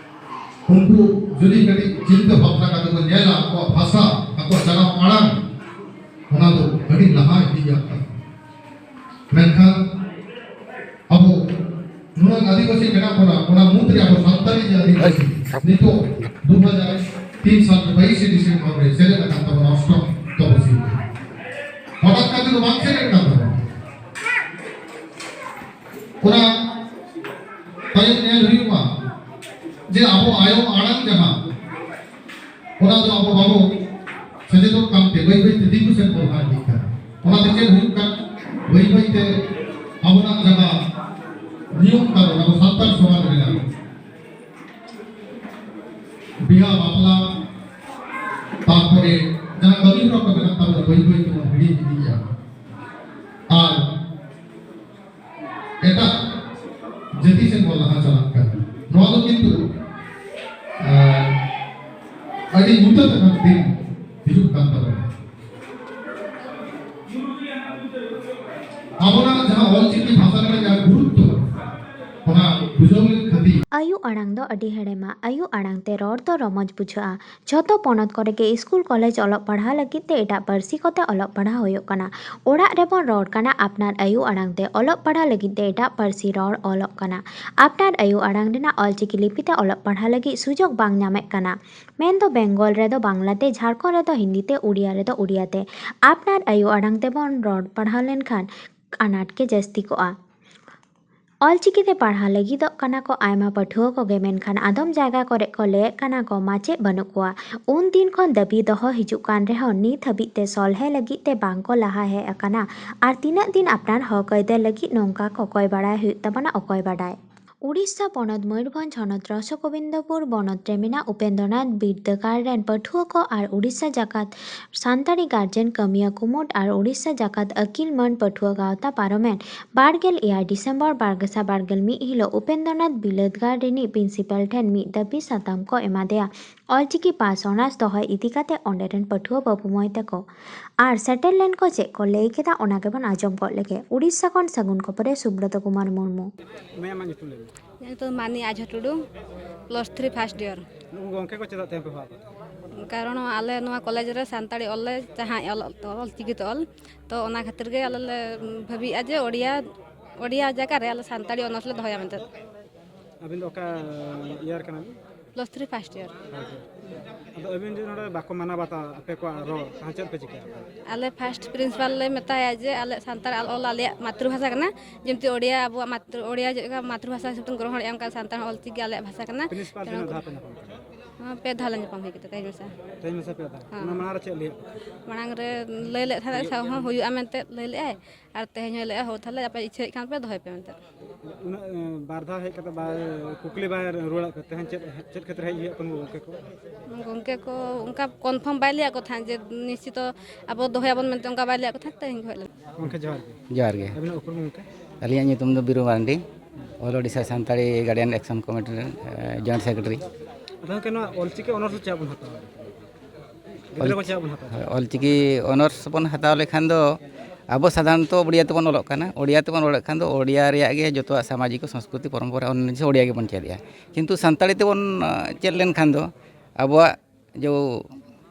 ᱩᱱᱠᱩ ᱡᱩᱫᱤ ᱠᱟᱹᱴᱤᱡ ᱪᱤᱱᱛᱟᱹ ᱵᱷᱟᱵᱽᱱᱟ ᱠᱟᱛᱮ ᱠᱚ ᱧᱮᱞᱟ, ᱟᱠᱚᱣᱟᱜ ᱵᱷᱟᱥᱟ, ᱟᱠᱚᱣᱟᱜ ᱡᱟᱱᱟᱢ ᱟᱲᱟᱝ, ᱚᱱᱟ ᱫᱚ ᱟᱹᱰᱤ ᱞᱟᱦᱟ ᱤᱫᱤ ᱜᱮᱭᱟ᱾ ᱢᱮᱱᱠᱷᱟᱱ ᱟᱵᱚ ᱱᱩᱱᱟᱹᱜ ᱟᱹᱫᱤᱵᱟᱹᱥᱤ ᱢᱮᱱᱟᱜ ᱵᱚᱱᱟ, ᱚᱱᱟ ᱢᱩᱫᱽᱨᱮ ᱟᱵᱚ ᱥᱟᱱᱛᱟᱲᱤ ᱡᱮ ᱟᱹᱫᱤᱵᱟᱹᱥᱤ ᱱᱤᱛᱚᱜ ᱫᱩ ᱦᱟᱡᱟᱨ ᱛᱤᱱ ᱥᱟᱞ ᱵᱟᱭᱤᱥᱮ ᱰᱤᱥᱮᱢᱵᱚᱨ ᱨᱮ ᱥᱮᱞᱮᱫ ᱟᱠᱟᱱ ᱛᱟᱵᱚᱱᱟ ᱚᱥᱴᱚᱢ ᱛᱚᱯᱚᱥᱤᱞ᱾ ᱦᱚᱴᱟᱛ ᱠᱟᱛᱮ ᱫᱚ ᱵᱟᱝ ᱥᱮᱞᱮᱫ ᱠᱟᱱ ᱛᱟᱵᱚᱱᱟ᱾ ᱚᱱᱟ ᱛᱟᱭᱚᱢ ᱧᱮᱞ ᱦᱩᱭᱩᱜᱼᱟ ᱡᱮ ᱟᱵᱚ ᱟᱭᱳ ᱟᱲᱟᱝ ᱡᱟᱦᱟᱸ, ᱚᱱᱟ ᱫᱚ ᱟᱵᱚ ᱵᱟᱵᱚ ᱥᱮᱪᱮᱫᱚᱜ ᱠᱟᱱᱛᱮ ᱵᱟᱹᱭ ᱵᱟᱹᱭᱛᱮ ᱫᱤᱠᱩ ᱥᱮᱫ ᱵᱚᱱ ᱞᱟᱦᱟ ᱤᱫᱤᱜ ᱠᱟᱱᱟ᱾ ᱚᱱᱟᱛᱮ ᱪᱮᱫ ᱦᱩᱭᱩᱜ ᱠᱟᱱᱟ? ᱵᱟᱹᱭ ᱵᱟᱹᱭᱛᱮ ᱟᱵᱚᱱᱟᱜ ᱡᱟᱦᱟᱸ ᱱᱤᱭᱚᱢ ᱠᱟᱱᱟ, ᱟᱵᱚ ᱥᱟᱱᱛᱟᱲ ᱥᱚᱢᱟᱡᱽ ᱨᱮᱱᱟᱜ ᱵᱤᱦᱟ ᱵᱟᱯᱞᱟ, ᱛᱟᱨᱯᱚᱨᱮ ᱡᱟᱦᱟᱸ ᱠᱟᱹᱢᱤ ᱦᱚᱨᱟ ᱠᱚ ᱢᱮᱱᱟᱜ ᱛᱟᱵᱚᱱᱟ, ᱵᱟᱹᱭ ᱵᱟᱹᱭ ᱛᱮᱵᱚᱱ ᱦᱤᱲᱤᱧ ᱤᱫᱤᱭᱮᱫᱼᱟ᱾ ᱟᱨ ᱮᱴᱟᱜ ᱡᱟᱹᱛᱤ ᱥᱮᱫ ᱵᱚᱱ ᱞᱟᱦᱟ ᱪᱟᱞᱟᱜ ᱠᱟᱱᱟ᱾ ᱱᱚᱣᱟ ᱫᱚ ᱠᱤᱱᱛᱩ, ᱟᱨ, ᱟᱹᱰᱤ ᱧᱩᱛᱟᱹᱛ ᱟᱠᱟᱱ ᱫᱤᱱ ᱦᱤᱡᱩᱜ ᱠᱟᱱ ᱛᱟᱵᱚᱱᱟ᱾ ᱟᱵᱚᱱᱟᱜ ᱡᱟᱦᱟᱸ ᱚᱞᱪᱤᱠᱤ ᱵᱷᱟᱥᱟ ᱨᱮᱱᱟᱜ ᱡᱟᱦᱟᱸ ᱜᱩᱨᱩᱛᱛᱚ, ᱚᱱᱟ ᱵᱩᱡᱷᱟᱹᱣ ᱞᱮᱱ ᱠᱷᱟᱹᱛᱤᱨ ᱟᱭᱩ ᱟᱲᱟᱝ ᱫᱚ ᱟᱹᱰᱤ ᱦᱮᱲᱮᱢᱟ᱾ ᱟᱭᱩ ᱟᱲᱟᱝ ᱛᱮ ᱨᱚᱲ ᱫᱚ ᱨᱚᱢᱚᱡᱽ ᱵᱩᱡᱷᱟᱹᱜᱼᱟ᱾ ᱡᱷᱚᱛᱚ ᱯᱚᱱᱚᱛ ᱠᱚᱨᱮ ᱜᱮ ᱥᱠᱩᱞ, ᱠᱚᱞᱮᱡᱽ ᱚᱞᱚᱜ ᱯᱟᱲᱦᱟᱣ ᱞᱟᱹᱜᱤᱫ ᱛᱮ ᱮᱴᱟᱜ ᱯᱟᱹᱨᱥᱤ ᱠᱚᱛᱮ ᱚᱞᱚᱜ ᱯᱟᱲᱦᱟᱣ ᱦᱩᱭᱩᱜ ᱠᱟᱱᱟ᱾ ᱚᱲᱟᱜ ᱨᱮᱵᱚᱱ ᱨᱚᱲ ᱠᱟᱱᱟ ᱟᱯᱱᱟᱨ ᱟᱭᱩ ᱟᱲᱟᱝ ᱛᱮ, ᱚᱞᱚᱜ ᱯᱟᱲᱦᱟᱣ ᱞᱟᱹᱜᱤᱫ ᱛᱮ ᱮᱴᱟᱜ ᱯᱟᱹᱨᱥᱤ ᱨᱚᱲ ᱚᱞᱚᱜ ᱠᱟᱱᱟ᱾ ᱟᱯᱱᱟᱨ ᱟᱭᱩ ᱟᱲᱟᱝ ᱨᱮᱱᱟᱜ ᱚᱞᱪᱤᱠᱤ ᱞᱤᱯᱤ ᱛᱮ ᱚᱞᱚᱜ ᱯᱟᱲᱦᱟᱣ ᱞᱟᱹᱜᱤᱫ ᱥᱩᱡᱳᱜᱽ ᱵᱟᱝ ᱧᱟᱢᱮᱫ ᱠᱟᱱᱟ᱾ ᱢᱮᱱᱫᱚ ᱵᱮᱝᱜᱚᱞ ᱨᱮᱫᱚ ᱵᱟᱝᱞᱟ ᱛᱮ, ᱡᱷᱟᱲᱠᱷᱚᱸᱰ ᱨᱮᱫᱚ ᱦᱤᱱᱫᱤ ᱛᱮ, ᱩᱲᱤᱭᱟ ᱨᱮᱫᱚ ᱩᱲᱤᱭᱟ ᱛᱮ᱾ ᱟᱯᱱᱟᱨ ᱟᱭᱩ ᱟᱲᱟᱝ ᱛᱮᱵᱚᱱ ᱨᱚᱲ ᱯᱟᱲᱦᱟᱣ ᱞᱮᱱᱠᱷᱟᱱ ᱟᱱᱟᱴ ᱜᱮ ᱡᱟᱹᱥᱛᱤ ᱠᱚᱜᱼᱟ᱾ ᱚᱞᱪᱤᱠᱤ ᱛᱮ ᱯᱟᱲᱦᱟᱣ ᱞᱟᱹᱜᱤᱫᱚᱜ ᱠᱟᱱᱟ ᱠᱚ ᱟᱭᱢᱟ ᱯᱟᱹᱴᱷᱩᱣᱟᱹ ᱠᱚᱜᱮ, ᱢᱮᱱᱠᱷᱟᱱ ᱟᱫᱚᱢ ᱡᱟᱭᱜᱟ ᱠᱚᱨᱮ ᱠᱚ ᱞᱟᱹᱭᱮᱫ ᱠᱟᱱᱟ ᱠᱚ ᱢᱟᱪᱮᱫ ᱵᱟᱹᱱᱩᱜ ᱠᱚᱣᱟ᱾ ᱩᱱ ᱫᱤᱱ ᱠᱷᱚᱱ ᱫᱟᱹᱵᱤ ᱫᱚᱦᱚ ᱦᱤᱡᱩᱜ ᱠᱟᱱ ᱨᱮᱦᱚᱸ ᱱᱤᱛ ᱦᱟᱹᱵᱤᱡ ᱛᱮ ᱥᱚᱞᱦᱮ ᱞᱟᱹᱜᱤᱫ ᱛᱮ ᱵᱟᱝ ᱠᱚ ᱞᱟᱦᱟ ᱦᱮᱡ ᱟᱠᱟᱱᱟ᱾ ᱟᱨ ᱛᱤᱱᱟᱹᱜ ᱫᱤᱱ ᱟᱯᱱᱟᱨ ᱦᱚᱠ ᱟᱹᱭᱫᱟᱹᱨ ᱞᱟᱹᱜᱤᱫ ᱱᱚᱝᱠᱟ ᱠᱚᱠᱚᱭ ᱵᱟᱲᱟᱭ ᱦᱩᱭᱩᱜ ᱛᱟᱵᱚᱱᱟ, ᱚᱠᱚᱭ ᱵᱟᱰᱟᱭ᱾ ᱩᱲᱤᱥᱥᱟ ᱯᱚᱱᱚᱛ ᱢᱚᱭᱩᱨᱵᱷᱚᱸᱡᱽ ᱦᱚᱱᱚᱛ ᱨᱚᱥᱚᱜᱳᱵᱤᱱᱫᱚᱯᱩᱨ ᱵᱚᱱᱚᱛ ᱨᱮ ᱢᱮᱱᱟᱜ ᱩᱯᱮᱱᱫᱨᱚᱱᱟᱛᱷ ᱵᱤᱨᱫᱟᱹᱜᱟᱲ ᱨᱮᱱ ᱯᱟᱹᱴᱷᱩᱣᱟᱹ ᱠᱚ ᱟᱨ ᱩᱲᱤᱥᱥᱟ ᱡᱟᱠᱟᱛ ᱥᱟᱱᱛᱟᱲᱤ ᱜᱟᱨᱡᱮᱱ ᱠᱟᱹᱢᱤᱭᱟᱹ ᱠᱩᱢᱩᱴ ᱟᱨ ᱩᱲᱤᱥᱥᱟ ᱡᱟᱠᱟᱛ ᱟᱹᱠᱤᱞ ᱢᱟᱹᱱ ᱯᱟᱹᱴᱷᱩᱣᱟᱹ ᱜᱟᱶᱛᱟ ᱯᱟᱨᱚᱢᱮᱱ ᱵᱟᱨ ᱜᱮᱞ ᱮᱭᱟᱭ ᱰᱤᱥᱮᱢᱵᱚᱨ ᱵᱟᱨ ᱜᱮᱥᱟᱭ ᱵᱟᱨ ᱜᱮᱞ ᱢᱤᱫ ᱦᱤᱞᱳᱜ ᱩᱯᱮᱱᱫᱨᱚᱱᱟᱛᱷ ᱵᱤᱨᱫᱟᱹᱜᱟᱲ ᱨᱤᱱᱤᱡ ᱯᱨᱤᱱᱥᱤᱯᱟᱞ ᱴᱷᱮᱱ ᱢᱤᱫ ᱫᱟᱹᱵᱤ ᱥᱟᱛᱟᱢ ᱠᱚ ᱮᱢᱟᱫᱮᱭᱟ᱾ ᱚᱞᱪᱤᱠᱤ ᱯᱟᱥ ᱚᱱᱟᱨᱥ ᱫᱚᱦᱚᱭ ᱤᱫᱤ ᱠᱟᱛᱮ ᱚᱸᱰᱮ ᱨᱮᱱ ᱯᱟᱹᱴᱷᱩᱣᱟᱹ ᱵᱟᱹᱵᱩ ᱢᱟᱹᱭ ᱛᱟᱠᱚ ᱟᱨ ᱥᱮᱴᱮᱨ ᱞᱮᱱ ᱠᱚ ᱪᱮᱫ ᱠᱚ ᱞᱟᱹᱭ ᱠᱮᱫᱟ, ᱚᱱᱟ ᱜᱮᱵᱚᱱ ᱟᱸᱡᱚᱢ ᱜᱚᱫ ᱞᱮᱜᱮ᱾ ᱩᱲᱤᱥᱥᱟ ᱠᱷᱚᱱ ᱥᱟᱹᱜᱩᱱ ᱠᱷᱚᱵᱚᱨᱮ ᱥᱩᱵᱨᱚᱛᱚ ᱠᱩᱢᱟᱨ ᱢᱩᱨᱢᱩ᱾ ᱢᱮᱢ ᱟᱜ ᱧᱩᱛᱩᱢ ᱞᱟᱹᱭ ᱢᱮ᱾ ᱤᱧᱟᱹᱜ ᱧᱩᱛᱩᱢ ᱢᱟᱹᱱᱤ ᱟᱡᱷᱟ ᱴᱩᱰᱩ, ᱯᱞᱟᱥ ᱛᱷᱨᱤ ᱯᱷᱟᱥᱴ ᱤᱭᱟᱨ᱾ ᱱᱩᱠᱩ ᱜᱚᱢᱠᱮ ᱠᱚ ᱪᱮᱫᱟᱜ ᱛᱮᱦᱮᱧ ᱯᱮ ᱦᱚᱦᱚ ᱟᱠᱟᱫ ᱠᱚᱣᱟ? ᱠᱟᱨᱚᱱ ᱟᱞᱮ ᱱᱚᱣᱟ ᱠᱚᱞᱮᱡᱽ ᱨᱮ ᱥᱟᱱᱛᱟᱲᱤ ᱚᱞ ᱞᱮ ᱪᱟᱦᱟᱸ ᱚᱞ ᱚᱞ ᱪᱤᱠᱤ ᱛᱮ ᱚᱞ, ᱛᱚ ᱚᱱᱟ ᱠᱷᱟᱹᱛᱤᱨ ᱜᱮ ᱟᱞᱮ ᱞᱮ ᱵᱷᱟᱹᱵᱤᱭᱮᱫᱼᱟ ᱡᱮ ᱳᱰᱤᱭᱟ ᱳᱰᱤᱭᱟ ᱡᱟᱭᱜᱟ ᱨᱮ ᱟᱞᱮ ᱥᱟᱱᱛᱟᱲᱤ ᱚᱱᱟᱨᱥ ᱞᱮ ᱫᱚᱦᱚᱭᱟ ᱢᱮᱱᱛᱮ᱾ ᱟᱹᱵᱤᱱ ᱫᱚ ᱚᱠᱟ ᱤᱭᱟᱨ ᱠᱟᱱᱟ ᱵᱤᱱ? Plus three first year. ᱟᱫᱚ ᱟᱹᱵᱤᱱ ᱡᱩᱫᱤ ᱱᱚᱰᱮ ᱵᱟᱠᱚ ᱢᱟᱱᱟᱣ ᱵᱟᱛᱟᱣᱟ ᱟᱯᱮ ᱠᱚᱣᱟᱜ ᱨᱚᱲ, ᱛᱟᱦᱚᱞᱮ ᱪᱮᱫ ᱯᱮ ᱪᱤᱠᱟᱹᱭᱟ? ᱟᱞᱮ ᱯᱷᱟᱥᱴ ᱯᱨᱤᱱᱥᱤᱯᱟᱞ ᱞᱮ ᱢᱮᱛᱟᱭᱟ ᱡᱮ ᱟᱞᱮ ᱥᱟᱱᱛᱟᱲ ᱚᱞ ᱟᱞᱮᱭᱟᱜ ᱢᱟᱛᱨᱤᱵᱷᱟᱥᱟ ᱠᱟᱱᱟ, ᱡᱮᱢᱛᱤ ᱳᱰᱤᱭᱟ ᱟᱵᱚᱣᱟᱜ ᱢᱟᱛᱨᱤ ᱳᱰᱤᱭᱟ ᱪᱮᱫ ᱞᱮᱠᱟ ᱢᱟᱛᱨᱤᱵᱷᱟᱥᱟ ᱦᱤᱥᱟᱹᱵ ᱛᱮᱢ ᱜᱨᱚᱦᱚᱱᱮᱫᱼᱟ, ᱚᱱᱠᱟ ᱥᱟᱱᱛᱟᱲ ᱦᱚᱸ ᱚᱞ ᱪᱤᱠᱤ ᱟᱞᱮᱭᱟᱜ ᱵᱷᱟᱥᱟ ᱠᱟᱱᱟ᱾ ᱯᱨᱤᱱᱥᱤᱯᱟᱞ ᱛᱮᱱᱚ ᱛᱤᱱᱟᱹᱜ ᱫᱷᱟᱣ ᱯᱮ ᱧᱟᱯᱟᱢ ᱠᱟᱱᱟ? ᱦᱚᱸ, ᱯᱮ ᱫᱷᱟᱣ ᱞᱮ ᱧᱟᱯᱟᱢ ᱦᱩᱭ ᱠᱟᱛᱮ ᱛᱮᱦᱮᱧ ᱢᱮᱥᱟ᱾ ᱛᱮᱦᱮᱧ ᱢᱮᱥᱟ ᱯᱮ ᱫᱷᱟᱣ᱾ ᱦᱮᱸ᱾ ᱚᱱᱟ ᱢᱟᱲᱟᱝ ᱨᱮ ᱪᱮᱫ ᱞᱟᱹᱭᱟᱜ ᱠᱚ ᱛᱟᱦᱮᱸᱫ? ᱢᱟᱲᱟᱝ ᱨᱮ ᱞᱟᱹᱭ ᱞᱮᱫ ᱛᱟᱦᱮᱸᱫ ᱥᱮ ᱦᱚᱸ ᱦᱩᱭᱩᱜᱼᱟ ᱢᱮᱱᱛᱮ ᱞᱟᱹᱭ ᱞᱮᱫᱼᱟᱭ, ᱟᱨ ᱛᱮᱦᱮᱧ ᱦᱚᱸᱭ ᱞᱟᱹᱭᱮᱫᱼᱟ ᱦᱳ ᱛᱟᱦᱚᱞᱮ ᱟᱯᱮ ᱤᱪᱪᱷᱟᱹᱭᱮᱫ ᱠᱷᱟᱱ ᱯᱮ ᱫᱚᱦᱚᱭ ᱯᱮ ᱢᱮᱱᱛᱮ᱾ ᱩᱱᱟᱹᱜ ᱮ, ᱵᱟᱨ ᱫᱷᱟᱣ ᱦᱮᱡ ᱠᱟᱛᱮ ᱵᱟᱭ ᱠᱩᱠᱞᱤ ᱵᱟᱭ ᱨᱩᱣᱟᱹᱲᱟᱜ ᱯᱮ ᱛᱟᱦᱮᱸᱫ, ᱪᱮᱫ ᱪᱮᱫ ᱠᱷᱟᱹᱛᱤᱨ ᱦᱮᱡ ᱦᱩᱭᱩᱜ ᱠᱟᱱᱟ ᱜᱚᱢᱠᱮ ᱠᱚ? ᱜᱚᱢᱠᱮ ᱠᱚ ᱚᱱᱠᱟ ᱠᱚᱱᱯᱷᱟᱨᱢ ᱵᱟᱭ ᱞᱟᱹᱭᱟᱫ ᱠᱚ ᱛᱟᱦᱮᱸᱫ ᱡᱮ ᱱᱤᱥᱪᱤᱛᱚ ᱟᱵᱚ ᱫᱚᱦᱚᱭᱟᱵᱚᱱ ᱢᱮᱱᱛᱮ, ᱚᱱᱠᱟ ᱵᱟᱭ ᱞᱟᱹᱭᱟᱫ ᱠᱚ ᱛᱟᱦᱮᱸᱫ, ᱛᱮᱦᱮᱧ ᱠᱚ ᱦᱮᱡ ᱞᱮᱱᱟ᱾ ᱜᱚᱢᱠᱮ ᱡᱚᱦᱟᱨ ᱜᱮ᱾ ᱡᱚᱦᱟᱨ ᱜᱮ᱾ ᱟᱹᱵᱤᱱᱟᱜ ᱩᱯᱨᱩᱢ ᱜᱚᱢᱠᱮ? ᱟᱹᱞᱤᱧᱟᱜ ᱧᱩᱛᱩᱢ ᱫᱚ Biru Mardi, all Odisha Santali guardian action committee ᱨᱮᱱ ᱡᱚᱭᱮᱱᱴ ᱥᱮᱠᱨᱮᱴᱟᱨᱤ᱾ ᱟᱫᱚ ᱜᱚᱢᱠᱮ, ᱱᱚᱣᱟ ᱚᱞᱪᱤᱠᱤ ᱚᱱᱚᱨᱥ ᱪᱮᱫᱟᱜ ᱵᱚᱱ ᱦᱟᱛᱟᱣᱟ? ᱜᱤᱫᱽᱨᱟᱹ ᱠᱚ ᱪᱮᱫᱟᱜ ᱵᱚᱱ ᱦᱟᱛᱟᱣᱟ? ᱦᱳᱭ, ᱚᱞᱪᱤᱠᱤ ᱚᱱᱚᱨᱥ ᱵᱚᱱ ᱦᱟᱛᱟᱣ ᱞᱮᱠᱷᱟᱱ ᱫᱚ ᱟᱵᱚ ᱥᱟᱫᱷᱟᱨᱚᱱᱛᱚ ᱳᱰᱤᱭᱟ ᱛᱮᱵᱚᱱ ᱚᱞᱚᱜ ᱠᱟᱱᱟ᱾ ᱳᱰᱤᱭᱟ ᱛᱮᱵᱚᱱ ᱚᱞᱚᱜ ᱠᱷᱟᱱ ᱫᱚ ᱳᱰᱤᱭᱟ ᱨᱮᱭᱟᱜ ᱜᱮ ᱡᱚᱛᱚᱣᱟᱜ ᱥᱟᱢᱟᱡᱤᱠ ᱥᱚᱝᱥᱠᱨᱤᱛᱤ ᱯᱚᱨᱚᱢᱯᱚᱨᱟ ᱚᱱᱱᱟᱱᱭᱚ ᱡᱤᱱᱤᱥ ᱳᱰᱤᱭᱟ ᱜᱮᱵᱚᱱ ᱪᱮᱫᱮᱜᱼᱟ᱾ ᱠᱤᱱᱛᱩ ᱥᱟᱱᱛᱟᱲᱤ ᱛᱮᱵᱚᱱ ᱪᱮᱫ ᱞᱮᱱᱠᱷᱟᱱ ᱫᱚ ᱟᱵᱚᱣᱟᱜ ᱡᱮ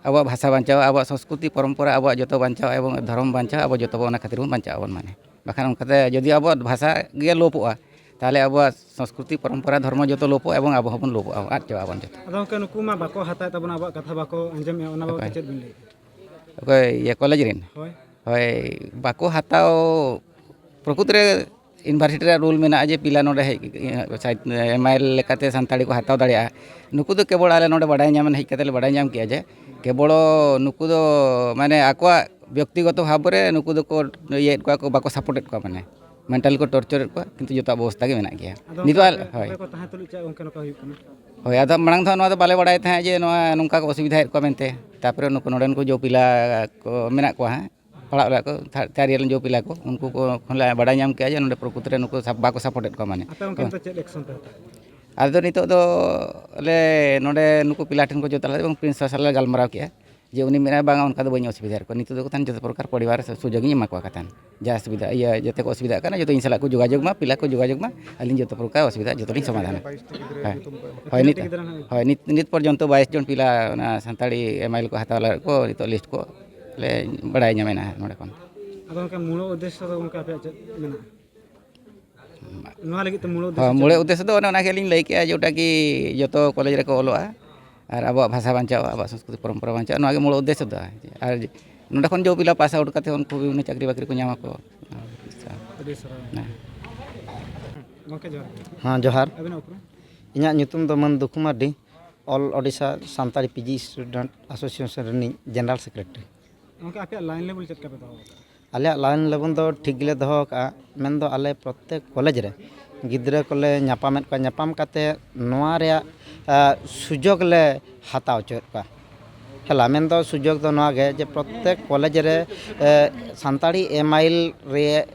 ᱟᱵᱚᱣᱟᱜ ᱵᱷᱟᱥᱟ ᱵᱟᱧᱪᱟᱣ, ᱟᱵᱚᱣᱟᱜ ᱥᱚᱝᱥᱠᱨᱤᱛᱤ ᱯᱚᱨᱚᱢᱯᱚᱨᱟ, ᱟᱵᱚᱣᱟᱜ ᱡᱚᱛᱚ ᱵᱟᱧᱪᱟᱣ ᱮᱵᱚᱝ ᱫᱷᱚᱨᱚᱢ ᱵᱟᱧᱪᱟᱣ, ᱟᱵᱚ ᱡᱚᱛᱚ ᱵᱚ ᱚᱱᱟ ᱠᱷᱟᱹᱛᱤᱨ ᱵᱚᱱ ᱵᱟᱧᱪᱟᱣ ᱟᱵᱚᱱ ᱢᱟᱱᱮ᱾ ᱵᱟᱠᱷᱟᱱ ᱚᱱᱠᱟᱛᱮ ᱡᱩᱫᱤ ᱟᱵᱚᱣᱟᱜ ᱵᱷᱟᱥᱟ ᱜᱮ ᱞᱳᱯᱚᱜᱼᱟ, ᱛᱟᱦᱚᱞᱮ ᱟᱵᱚᱣᱟᱜ ᱥᱚᱝᱥᱠᱨᱤᱛᱤ ᱯᱚᱨᱚᱢᱯᱚᱨᱟ ᱫᱷᱚᱨᱢᱚ ᱡᱚᱛᱚ ᱞᱳᱯᱚᱜᱼᱟ ᱮᱵᱚᱝ ᱟᱵᱚ ᱦᱚᱸᱵᱚᱱ ᱞᱳᱯᱚᱜᱼᱟ, ᱟᱫ ᱪᱟᱵᱟᱜ ᱟᱵᱚᱱ ᱡᱚᱛᱚ᱾ ᱟᱫᱚ ᱜᱚᱢᱠᱮ, ᱱᱩᱠᱩ ᱢᱟ ᱵᱟᱠᱚ ᱦᱟᱛᱟᱣᱮᱫ ᱛᱟᱵᱚᱱᱟ, ᱟᱵᱚᱣᱟᱜ ᱠᱟᱛᱷᱟ ᱵᱟᱠᱚ ᱟᱸᱡᱚᱢᱮᱫᱼᱟ, ᱚᱱᱟ ᱵᱟᱵᱚᱫ ᱛᱮ ᱚᱠᱚᱭ? ᱪᱮᱫ ᱵᱤᱱ ᱞᱟᱹᱭᱮᱫᱼᱟ? ᱚᱠᱚᱭ ᱤᱭᱟᱹ ᱠᱚᱞᱮᱡᱽ ᱨᱮᱱ? ᱦᱳᱭ᱾ ᱦᱳᱭ, ᱵᱟᱠᱚ ᱦᱟᱛᱟᱣ, ᱯᱨᱚᱠᱨᱤᱛ ᱨᱮ ᱤᱭᱩᱱᱤᱵᱷᱟᱨᱥᱤᱴᱤ ᱨᱮᱭᱟᱜ ᱨᱩᱞ ᱢᱮᱱᱟᱜᱼᱟ ᱡᱮ ᱯᱤᱞᱟ ᱱᱚᱰᱮ ᱦᱮᱡ ᱮᱢ ᱟᱭ ᱮᱞ ᱞᱮᱠᱟᱛᱮ ᱥᱟᱱᱛᱟᱲᱤ ᱠᱚ ᱦᱟᱛᱟᱣ ᱫᱟᱲᱮᱭᱟᱜᱼᱟ᱾ ᱱᱩᱠᱩ ᱫᱚ ᱠᱮᱵᱚᱞ ᱟᱞᱮ ᱱᱚᱰᱮ ᱵᱟᱰᱟᱭ ᱧᱟᱢᱮᱱ ᱦᱮᱡ ᱠᱟᱛᱮ ᱞᱮ ᱵᱟᱰᱟᱭ ᱧᱟᱢ ᱠᱮᱜᱼᱟ ᱡᱮ ᱠᱮᱵᱚᱞ ᱱᱩᱠᱩ ᱫᱚ ᱢᱟᱱᱮ ᱟᱠᱚᱣᱟᱜ ᱵᱮᱠᱛᱤᱜᱚᱛᱚ ᱵᱷᱟᱵᱽ ᱨᱮ ᱱᱩᱠᱩ ᱫᱚᱠᱚ ᱤᱭᱟᱹᱭᱮᱫ ᱠᱚᱣᱟ ᱠᱚ, ᱵᱟᱠᱚ ᱥᱟᱯᱳᱨᱴᱮᱫ ᱠᱚᱣᱟ, ᱢᱟᱱᱮ ᱢᱮᱱᱴᱟᱞᱤ ᱠᱚ ᱴᱚᱨᱪᱟᱨᱮᱫ ᱠᱚᱣᱟ, ᱠᱤᱱᱛᱩ ᱡᱚᱛᱚᱣᱟᱜ ᱵᱮᱵᱚᱥᱛᱷᱟ ᱜᱮ ᱢᱮᱱᱟᱜ ᱜᱮᱭᱟ᱾ ᱟᱫᱚ ᱱᱤᱛᱚᱜ ᱚᱱᱠᱟ ᱟᱞ- ᱦᱳᱭ᱾ ᱚᱠᱚᱭ ᱠᱚ ᱛᱟᱦᱮᱸ ᱛᱩᱞᱩᱡ ᱪᱮᱫ ᱚᱱᱠᱟ ᱱᱚᱝᱠᱟ ᱦᱩᱭᱩᱜ ᱠᱟᱱᱟ? ᱦᱳᱭ, ᱟᱫᱚ ᱢᱟᱲᱟᱝ ᱫᱚ ᱦᱟᱸᱜ ᱱᱚᱣᱟ ᱫᱚ ᱵᱟᱞᱮ ᱵᱟᱲᱟᱭ ᱛᱟᱦᱮᱸᱫ ᱡᱮ ᱱᱚᱣᱟ ᱱᱚᱝᱠᱟ ᱠᱚ ᱚᱥᱩᱵᱤᱫᱷᱟᱭᱮᱫ ᱠᱚᱣᱟ ᱢᱮᱱᱛᱮ᱾ ᱛᱟᱨᱯᱚᱨᱮ ᱱᱩᱠᱩ ᱱᱚᱰᱮᱱ ᱠᱚ ᱡᱚ ᱯᱤᱞᱟ ᱠᱚ ᱢᱮᱱᱟᱜ ᱠᱚᱣᱟ ᱦᱟᱸᱜ, ᱯᱟᱲᱦᱟᱜ ᱚᱲᱟᱜ ᱠᱚ ᱛᱷᱟ- ᱛᱷᱟᱨᱰ ᱤᱭᱟᱨ ᱨᱮᱱ ᱡᱚ ᱯᱤᱞᱟ ᱠᱚ, ᱩᱱᱠᱩ ᱠᱚ ᱠᱷᱚᱱ ᱞᱮ ᱵᱟᱲᱟᱭ ᱧᱟᱢ ᱠᱮᱜᱼᱟ ᱡᱮ ᱱᱚᱰᱮ ᱯᱨᱚᱠᱨᱤᱛ ᱨᱮ ᱱᱩᱠᱩ ᱥᱟᱯ- ᱵᱟᱠᱚ ᱥᱟᱯᱳᱨᱴᱮᱫ ᱠᱚᱣᱟ ᱢᱟᱱᱮ᱾ ᱟᱯᱮ ᱚᱱᱠᱟ ᱱᱤᱛᱚᱜ ᱪᱮᱫ ᱮᱠᱥᱚᱱ ᱯᱮ ᱦᱟᱛᱟᱣᱟ? ᱟᱫᱚ ᱱᱤᱛᱚᱜ ᱫᱚ ᱟᱞᱮ ᱱᱚᱰᱮ ᱱᱩᱠᱩ ᱯᱤᱞᱟ ᱴᱷᱮᱱ ᱠᱚ ᱡᱚᱛᱚ ᱟᱞᱮ ᱮᱵᱚᱝ ᱯᱨᱤᱱᱥᱤᱯᱟᱞ ᱥᱟᱞᱟᱜ ᱞᱮ ᱜᱟᱞᱢᱟᱨᱟᱣ ᱠᱮᱜᱼᱟ, ᱡᱮ ᱩᱱᱤ ᱢᱮᱱᱟᱭ, "ᱵᱟᱝᱟ, ᱚᱱᱠᱟ ᱫᱚ ᱵᱟᱹᱧ ᱚᱥᱩᱵᱤᱫᱷᱟ ᱠᱚᱣᱟ, ᱱᱤᱛᱚᱜ ᱫᱚ ᱠᱟᱛᱷᱟᱱ ᱡᱚᱛᱚ ᱯᱨᱚᱠᱟᱨ ᱯᱚᱨᱤᱵᱟᱨ ᱥᱩᱡᱳᱜᱽ ᱤᱧ ᱮᱢᱟ ᱠᱚᱣᱟ ᱠᱟᱛᱷᱟᱱ, ᱡᱟ ᱚᱥᱩᱵᱤᱫᱷᱟ, ᱤᱭᱟᱹ, ᱡᱚᱛᱚ ᱠᱚ ᱚᱥᱩᱵᱤᱫᱷᱟᱜ ᱠᱟᱱᱟ, ᱡᱚᱛᱚ ᱤᱧ ᱥᱟᱞᱟᱜ ᱠᱚ ᱡᱳᱜᱟᱡᱳᱜᱽ ᱢᱟ, ᱯᱤᱞᱟ ᱠᱚ ᱡᱳᱜᱟᱡᱳᱜᱽ ᱢᱟ, ᱟᱹᱞᱤᱧ ᱡᱚᱛᱚ ᱯᱨᱚᱠᱟᱨ ᱚᱥᱩᱵᱤᱫᱷᱟ ᱡᱚᱛᱚ ᱞᱤᱧ ᱥᱚᱢᱟᱫᱷᱟᱱᱟ᱾" ᱦᱳᱭ, ᱦᱳᱭ, ᱱᱤᱛ, ᱦᱳᱭ, ᱱᱤᱛ, ᱱᱤᱛ ᱯᱚᱨᱡᱚᱱᱛᱚ ᱵᱟᱭᱤᱥ ᱡᱚᱱ ᱯᱤᱞᱟ ᱚᱱᱟ ᱥᱟᱱᱛᱟᱲᱤ ᱮᱢ ᱟᱭ ᱮᱞ ᱠᱚ ᱦᱟᱛᱟᱣ ᱞᱟᱹᱜᱤᱫ ᱠᱚ ᱱᱤᱛᱚᱜ ᱞᱤᱥᱴ ᱠᱚ ᱞᱮ ᱵᱟᱲᱟᱭ ᱧᱟᱢᱮᱱᱟ ᱱᱚᱰᱮ ᱠᱷᱚᱱ᱾ ᱟᱫᱚ ᱜᱚᱢᱠᱮ, ᱢᱩᱲ ᱩᱫᱽᱫᱮᱥᱥᱚ ᱫᱚ ᱜᱚᱢᱠᱮ ᱟᱯᱮᱭᱟᱜ ᱪᱮᱫ ᱢᱮᱱᱟᱜᱼᱟ? ᱱᱚᱣᱟ ᱞᱟᱹᱜᱤᱫ ᱛᱮ ᱢᱩᱲ ᱩᱫᱽᱫᱮᱥᱥᱚ ᱦᱳᱭ, ᱪᱮᱫ ᱢᱩᱲ ᱢᱮᱱᱟᱜᱼᱟ? ᱩᱫᱽᱫᱮᱥᱥᱚ ᱫᱚ ᱚᱱᱮ ᱚᱱᱟ ᱜᱮᱞᱤᱧ ᱞᱟᱹᱭ ᱠᱮᱜᱼᱟ, ᱡᱮᱴᱟ ᱠᱤ ᱡᱚᱛᱚ ᱠᱚᱞᱮᱡᱽ ᱨᱮᱠᱚ ᱚᱞᱚᱜᱼᱟ ᱟᱨ ᱟᱵᱚᱣᱟᱜ ᱵᱷᱟᱥᱟ ᱵᱟᱧᱪᱟᱣᱟ, ᱟᱵᱚᱣᱟᱜ ᱥᱚᱝᱥᱠᱨᱤᱛᱤ ᱯᱚᱨᱚᱢᱯᱚᱨᱟ ᱵᱟᱧᱪᱟᱣᱟ, ᱱᱚᱣᱟ ᱜᱮ ᱢᱩᱲ ᱩᱫᱽᱫᱮᱥᱥᱚ ᱫᱚ᱾ ᱟᱨ ᱱᱚᱰᱮ ᱠᱷᱚᱱ ᱡᱮ ᱯᱤᱞᱟ ᱯᱟᱥ ᱟᱣᱩᱴ ᱠᱟᱛᱮ ᱩᱱᱠᱩ ᱵᱤᱵᱷᱤᱱᱱᱚ ᱪᱟᱹᱠᱨᱤ ᱵᱟᱹᱠᱨᱤ ᱠᱚ ᱧᱟᱢ ᱟᱠᱚ᱾ ᱟᱹᱰᱤ ᱥᱟᱨᱦᱟᱣ᱾ ᱦᱮᱸ᱾ ᱜᱚᱢᱠᱮ, ᱡᱚᱦᱟᱨ ᱜᱮ᱾ ᱦᱮᱸ, ᱡᱚᱦᱟᱨ᱾ ᱟᱹᱵᱤᱱᱟᱜ ᱩᱯᱨᱩᱢ? ᱤᱧᱟᱹᱜ ᱧᱩᱛᱩᱢ ᱫᱚ Man Dukhu Mardi, all Odisha Santali PG student association ᱨᱤᱱᱤᱡ ᱡᱮᱱᱟᱨᱟᱞ ᱥᱮᱠᱨᱮᱴᱟᱨᱤ᱾ ᱜᱚᱢᱠᱮ, ᱟᱯᱮᱭᱟᱜ ᱞᱟᱭᱤᱱ ᱞᱮᱵᱮᱞ ᱪᱮᱫ ᱞᱮᱠᱟ ᱯᱮ ᱫᱚᱦᱚ ᱟᱠᱟᱫᱟ? ᱟᱞᱮᱭᱟᱜ ᱞᱟᱭᱤᱱ ᱞᱮᱵᱮᱞ ᱫᱚ ᱴᱷᱤᱠ ᱜᱮᱞᱮ ᱫᱚᱦᱚ ᱟᱠᱟᱫᱼᱟ᱾ ᱢᱮᱱᱫᱚ ᱟᱞᱮ ᱯᱨᱚᱛᱛᱮᱠ ᱠᱚᱞᱮᱡᱽ ᱨᱮ ᱜᱤᱫᱽᱨᱟᱹ ᱠᱚᱞᱮ ᱧᱟᱯᱟᱢᱮᱫ ᱠᱚᱣᱟ, ᱧᱟᱯᱟᱢ ᱠᱟᱛᱮ ᱱᱚᱣᱟ ᱨᱮᱭᱟᱜ ᱥᱩᱡᱳᱜᱽ ᱞᱮ ᱦᱟᱛᱟᱣ ᱦᱚᱪᱚᱭᱮᱫ ᱠᱚᱣᱟ᱾ ᱦᱮᱞᱟ ᱢᱮᱱᱫᱚ ᱥᱩᱡᱳᱜᱽ ᱫᱚ ᱱᱚᱣᱟ ᱜᱮ ᱡᱮ ᱯᱨᱚᱛᱛᱮᱠ ᱠᱚᱞᱮᱡᱽ ᱨᱮ ᱥᱟᱱᱛᱟᱲᱤ ᱮᱢ ᱟᱭ ᱮᱞ ᱨᱮ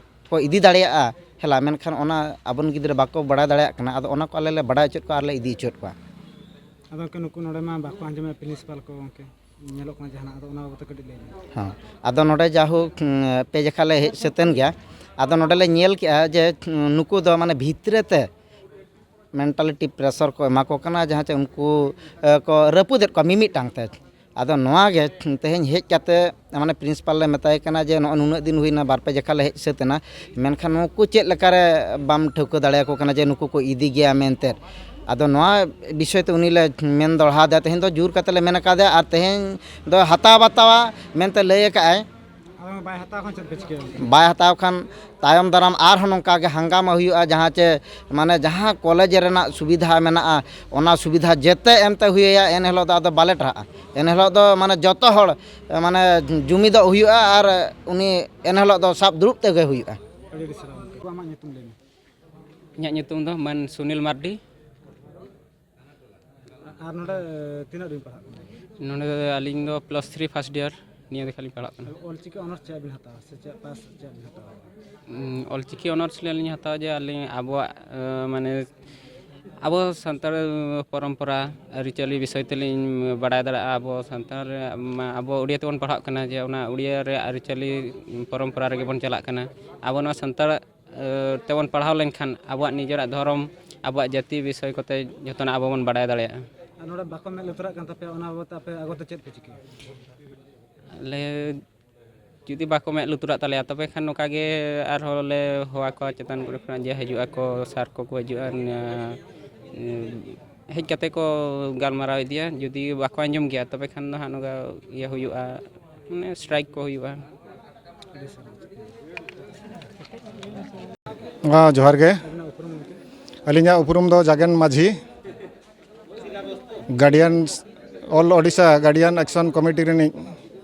ᱠᱚ ᱤᱫᱤ ᱫᱟᱲᱮᱭᱟᱜᱼᱟ᱾ ᱦᱮᱞᱟ ᱢᱮᱱᱠᱷᱟᱱ ᱚᱱᱟ ᱟᱵᱚᱨᱮᱱ ᱜᱤᱫᱽᱨᱟᱹ ᱵᱟᱠᱚ ᱵᱟᱲᱟᱭ ᱫᱟᱲᱮᱭᱟᱜ ᱠᱟᱱᱟ᱾ ᱟᱫᱚ ᱚᱱᱟ ᱠᱚ ᱟᱞᱮ ᱞᱮ ᱵᱟᱲᱟᱭ ᱦᱚᱪᱚᱭᱮᱫ ᱠᱚᱣᱟ ᱟᱨ ᱞᱮ ᱤᱫᱤ ᱦᱚᱪᱚᱭᱮᱫ ᱠᱚᱣᱟ᱾ ᱟᱫᱚ ᱜᱚᱢᱠᱮ, ᱱᱩᱠᱩ ᱱᱚᱰᱮ ᱢᱟ ᱵᱟᱠᱚ ᱟᱸᱡᱚᱢᱮᱫ ᱯᱨᱤᱱᱥᱤᱯᱟᱞ ᱠᱚ, ᱜᱚᱢᱠᱮ, ᱧᱮᱞᱚᱜ ᱠᱟᱱᱟ ᱡᱟᱦᱟᱱᱟᱜ, ᱟᱫᱚ ᱚᱱᱟ ᱵᱟᱵᱚᱫ ᱛᱮ ᱠᱟᱹᱴᱤᱡ ᱞᱟᱹᱭ ᱢᱮ᱾ ᱦᱮᱸ, ᱟᱫᱚ ᱱᱚᱰᱮ ᱡᱟᱭᱦᱳᱠ ᱯᱮ ᱡᱮᱠᱷᱟ ᱞᱮ ᱦᱮᱡ ᱥᱟᱹᱛ ᱮᱱ ᱜᱮᱭᱟ᱾ ᱟᱫᱚ ᱱᱚᱰᱮ ᱞᱮ ᱧᱮᱞ ᱠᱮᱜᱼᱟ ᱡᱮ ᱱᱩᱠᱩ ᱫᱚ ᱢᱟᱱᱮ ᱵᱷᱤᱛᱨᱤ ᱛᱮ ᱢᱮᱱᱴᱟᱞᱤᱴᱤ ᱯᱨᱮᱥᱟᱨ ᱠᱚ ᱮᱢᱟ ᱠᱚ ᱠᱟᱱᱟ, ᱡᱟᱦᱟᱸ ᱪᱮ ᱩᱱᱠᱩ ᱠᱚ ᱨᱟᱹᱯᱩᱫᱮᱫ ᱠᱚᱣᱟ ᱢᱤᱢᱤᱫᱴᱟᱝ ᱛᱮ᱾ ᱟᱫᱚ ᱱᱚᱣᱟ ᱜᱮ ᱛᱮᱦᱮᱧ ᱦᱮᱡ ᱠᱟᱛᱮ ᱢᱟᱱᱮ ᱯᱨᱤᱱᱥᱤᱯᱟᱞ ᱞᱮ ᱢᱮᱛᱟᱭ ᱠᱟᱱᱟ ᱡᱮ ᱱᱚᱜᱼᱚᱭ ᱱᱩᱱᱟᱹᱜ ᱫᱤᱱ ᱦᱩᱭᱱᱟ, ᱵᱟᱨ ᱯᱮ ᱡᱮᱠᱷᱟ ᱞᱮ ᱦᱮᱡ ᱥᱟᱹᱛ ᱮᱱᱟ, ᱢᱮᱱᱠᱷᱟᱱ ᱱᱩᱠᱩ ᱪᱮᱫ ᱞᱮᱠᱟᱨᱮ ᱵᱟᱢ ᱴᱷᱟᱹᱣᱠᱟᱹ ᱫᱟᱲᱮᱭᱟᱠᱚ ᱠᱟᱱᱟ ᱡᱮ ᱱᱩᱠᱩ ᱠᱚ ᱤᱫᱤ ᱜᱮᱭᱟ ᱢᱮᱱᱛᱮ? ᱟᱫᱚ ᱱᱚᱣᱟ ᱵᱤᱥᱚᱭ ᱛᱮ ᱩᱱᱤ ᱞᱮ ᱢᱮᱱ ᱫᱚᱦᱲᱟ ᱟᱫᱮᱭᱟ, ᱛᱮᱦᱮᱧ ᱫᱚ ᱡᱳᱨ ᱠᱟᱛᱮ ᱞᱮ ᱢᱮᱱ ᱟᱠᱟᱫᱮᱭᱟ ᱟᱨ ᱛᱮᱦᱮᱧ ᱫᱚ ᱦᱟᱛᱟᱣ ᱵᱟᱛᱟᱣᱟ ᱢᱮᱱᱛᱮ ᱞᱟᱹᱭ ᱟᱠᱟᱫᱼᱟᱭ᱾ ᱟᱫᱚ ᱵᱟᱭ ᱦᱟᱛᱟᱣ ᱠᱷᱟᱱ ᱪᱮᱫ ᱯᱮ ᱪᱤᱠᱟᱹᱭᱟ? ᱵᱟᱭ ᱦᱟᱛᱟᱣ ᱠᱷᱟᱱ ᱛᱟᱭᱚᱢ ᱫᱟᱨᱟᱢ ᱟᱨᱦᱚᱸ ᱱᱚᱝᱠᱟ ᱜᱮ ᱦᱟᱝᱜᱟᱢᱟ ᱦᱩᱭᱩᱜᱼᱟ, ᱡᱟᱦᱟᱸ ᱪᱮ ᱢᱟᱱᱮ ᱡᱟᱦᱟᱸ ᱠᱚᱞᱮᱡᱽ ᱨᱮᱱᱟᱜ ᱥᱩᱵᱤᱫᱷᱟ ᱢᱮᱱᱟᱜᱼᱟ, ᱚᱱᱟ ᱥᱩᱵᱤᱫᱷᱟ ᱡᱮᱛᱮ ᱮᱢᱛᱮ ᱦᱩᱭᱟᱭᱟ, ᱮᱱ ᱦᱤᱞᱳᱜ ᱫᱚ ᱟᱫᱚ ᱵᱟᱞᱮ ᱴᱟᱨᱦᱟᱜᱼᱟ᱾ ᱮᱱ ᱦᱤᱞᱳᱜ ᱫᱚ ᱢᱟᱱᱮ ᱡᱚᱛᱚ ᱦᱚᱲ ᱢᱟᱱᱮ ᱡᱩᱢᱤᱫᱚᱜ ᱦᱩᱭᱩᱜᱼᱟ ᱟᱨ ᱩᱱᱤ ᱮᱱ ᱦᱤᱞᱳᱜ ᱫᱚ ᱥᱟᱵ ᱫᱩᱲᱩᱵ ᱛᱮᱜᱮ ᱦᱩᱭᱩᱜᱼᱟ᱾ ᱟᱹᱰᱤ ᱟᱹᱰᱤ ᱥᱟᱨᱦᱟᱣ ᱜᱚᱢᱠᱮ᱾ ᱟᱢᱟᱜ ᱧᱩᱛᱩᱢ ᱞᱟᱹᱭ ᱢᱮ᱾ ᱤᱧᱟᱹᱜ ᱧᱩᱛᱩᱢ ᱫᱚ ᱢᱟᱹᱱ ᱥᱩᱱᱤᱞ ᱢᱟᱨᱰᱤ᱾ ᱟᱨ ᱱᱚᱰᱮ ᱛᱤᱱᱟᱹᱜ ᱨᱮᱵᱤᱱ ᱯᱟᱲᱦᱟᱜ ᱠᱟᱱᱟ? ᱱᱚᱰᱮ ᱫᱚ ᱟᱹᱞᱤᱧ ᱫᱚ ᱯᱞᱟᱥ ᱛᱷᱨᱤ ᱯᱷᱟᱥᱴ ᱤᱭᱟᱨ ᱱᱤᱭᱟᱹ ᱫᱮᱠᱷᱟ ᱞᱤᱧ ᱯᱟᱲᱦᱟᱜ ᱠᱟᱱᱟ᱾ ᱚᱞᱪᱤᱠᱤ ᱚᱱᱟᱨᱥ ᱪᱮᱫ ᱵᱤᱱ ᱦᱟᱛᱟᱣᱟ ᱥᱮ ᱪᱮᱫ ᱯᱟᱥ ᱪᱮᱫ ᱵᱤᱱ ᱦᱟᱛᱟᱣᱟ? ᱩᱸ, ᱚᱞᱪᱤᱠᱤ ᱚᱱᱟᱨᱥ ᱞᱤᱧ ᱦᱟᱛᱟᱣᱟ ᱡᱮ ᱟᱹᱞᱤᱧ ᱟᱵᱚᱣᱟᱜ, ᱟᱸ, ᱢᱟᱱᱮ ᱟᱵᱚ ᱥᱟᱱᱛᱟᱲ ᱯᱚᱨᱚᱢᱯᱚᱨᱟ ᱟᱹᱨᱤᱪᱟᱹᱞᱤ ᱵᱤᱥᱚᱭ ᱛᱮᱞᱤᱧ ᱵᱟᱰᱟᱭ ᱫᱟᱲᱮᱭᱟᱜᱼᱟ᱾ ᱟᱵᱚ ᱥᱟᱱᱛᱟᱲ ᱢᱟ ᱟᱵᱚ ᱩᱲᱤᱭᱟ ᱛᱮᱵᱚᱱ ᱯᱟᱲᱦᱟᱜ ᱠᱟᱱᱟ, ᱡᱮ ᱚᱱᱟ ᱩᱲᱤᱭᱟ ᱨᱮᱭᱟᱜ ᱟᱹᱨᱤᱪᱟᱹᱞᱤ ᱯᱚᱨᱚᱢᱯᱚᱨᱟ ᱨᱮᱜᱮ ᱵᱚᱱ ᱪᱟᱞᱟᱜ ᱠᱟᱱᱟ᱾ ᱟᱵᱚ ᱱᱚᱣᱟ ᱥᱟᱱᱛᱟᱲ ᱛᱮᱵᱚᱱ ᱯᱟᱲᱦᱟᱣ ᱞᱮᱱᱠᱷᱟᱱ ᱟᱵᱚᱣᱟᱜ ᱱᱤᱡᱮᱨᱟᱜ ᱫᱷᱚᱨᱚᱢ, ᱟᱵᱚᱣᱟᱜ ᱡᱟᱹᱛᱤ ᱵᱤᱥᱚᱭ ᱠᱚᱛᱮ ᱡᱚᱛᱚᱱᱟᱜ ᱟᱵᱚ ᱵᱚᱱ ᱵᱟᱰᱟᱭ ᱫᱟᱲᱮᱭᱟᱜᱼᱟ᱾ ᱟᱨ ᱱᱚᱰᱮ ᱵᱟᱠᱚ ᱢᱮᱫ ᱞᱩᱛᱩᱨᱟᱜ ᱠᱟᱱ ᱛᱟᱯᱮᱭᱟ, ᱚᱱᱟ ᱵᱟᱵᱚᱫ ᱛᱮ ᱟᱯᱮ ᱟᱜᱚᱛ ᱛᱮ ᱪᱮᱫ ᱯᱮ ᱪᱤᱠᱟᱹᱭᱟ? ᱟᱞᱮ ᱡᱩᱫᱤ ᱵᱟᱠᱚ ᱢᱮᱫ ᱞᱩᱛᱩᱨᱟᱜ ᱛᱟᱞᱮᱭᱟ, ᱛᱚᱵᱮ ᱠᱷᱟᱱ ᱱᱚᱝᱠᱟ ᱜᱮ ᱟᱨᱦᱚᱸ ᱞᱮ ᱦᱚᱦᱚ ᱟᱠᱚᱣᱟ ᱪᱮᱛᱟᱱ ᱠᱚᱨᱮ ᱠᱷᱚᱱᱟᱜ, ᱡᱮ ᱦᱤᱡᱩᱜ ᱟᱠᱚ, ᱥᱟᱨ ᱠᱚᱠᱚ ᱦᱤᱡᱩᱜᱼᱟ, ᱱᱤᱭᱟᱹ, ᱦᱮᱡ ᱠᱟᱛᱮ ᱠᱚ ᱜᱟᱞᱢᱟᱨᱟᱣ ᱤᱫᱤᱭᱟ᱾ ᱡᱩᱫᱤ ᱵᱟᱠᱚ ᱟᱸᱡᱚᱢ ᱜᱮᱭᱟ, ᱛᱚᱵᱮ ᱠᱷᱟᱱ ᱫᱚ ᱦᱟᱸᱜ ᱱᱚᱝᱠᱟ ᱤᱭᱟᱹ ᱦᱩᱭᱩᱜᱼᱟ, ᱢᱟᱱᱮ ᱥᱴᱨᱟᱭᱤᱠ ᱠᱚ ᱦᱩᱭᱩᱜᱼᱟ᱾ ᱦᱮᱸ, ᱡᱚᱦᱟᱨ ᱜᱮ᱾ ᱟᱹᱞᱤᱧᱟᱜ ᱩᱯᱨᱩᱢ ᱫᱚ ᱡᱟᱜᱮᱱ ᱢᱟᱹᱡᱷᱤ, ᱜᱟᱨᱰᱤᱭᱟᱱ, ᱚᱞ ᱳᱰᱤᱥᱟ ᱜᱟᱨᱰᱤᱭᱟᱱ ᱮᱠᱥᱚᱱ ᱠᱚᱢᱤᱴᱤ ᱨᱤᱱᱤᱡ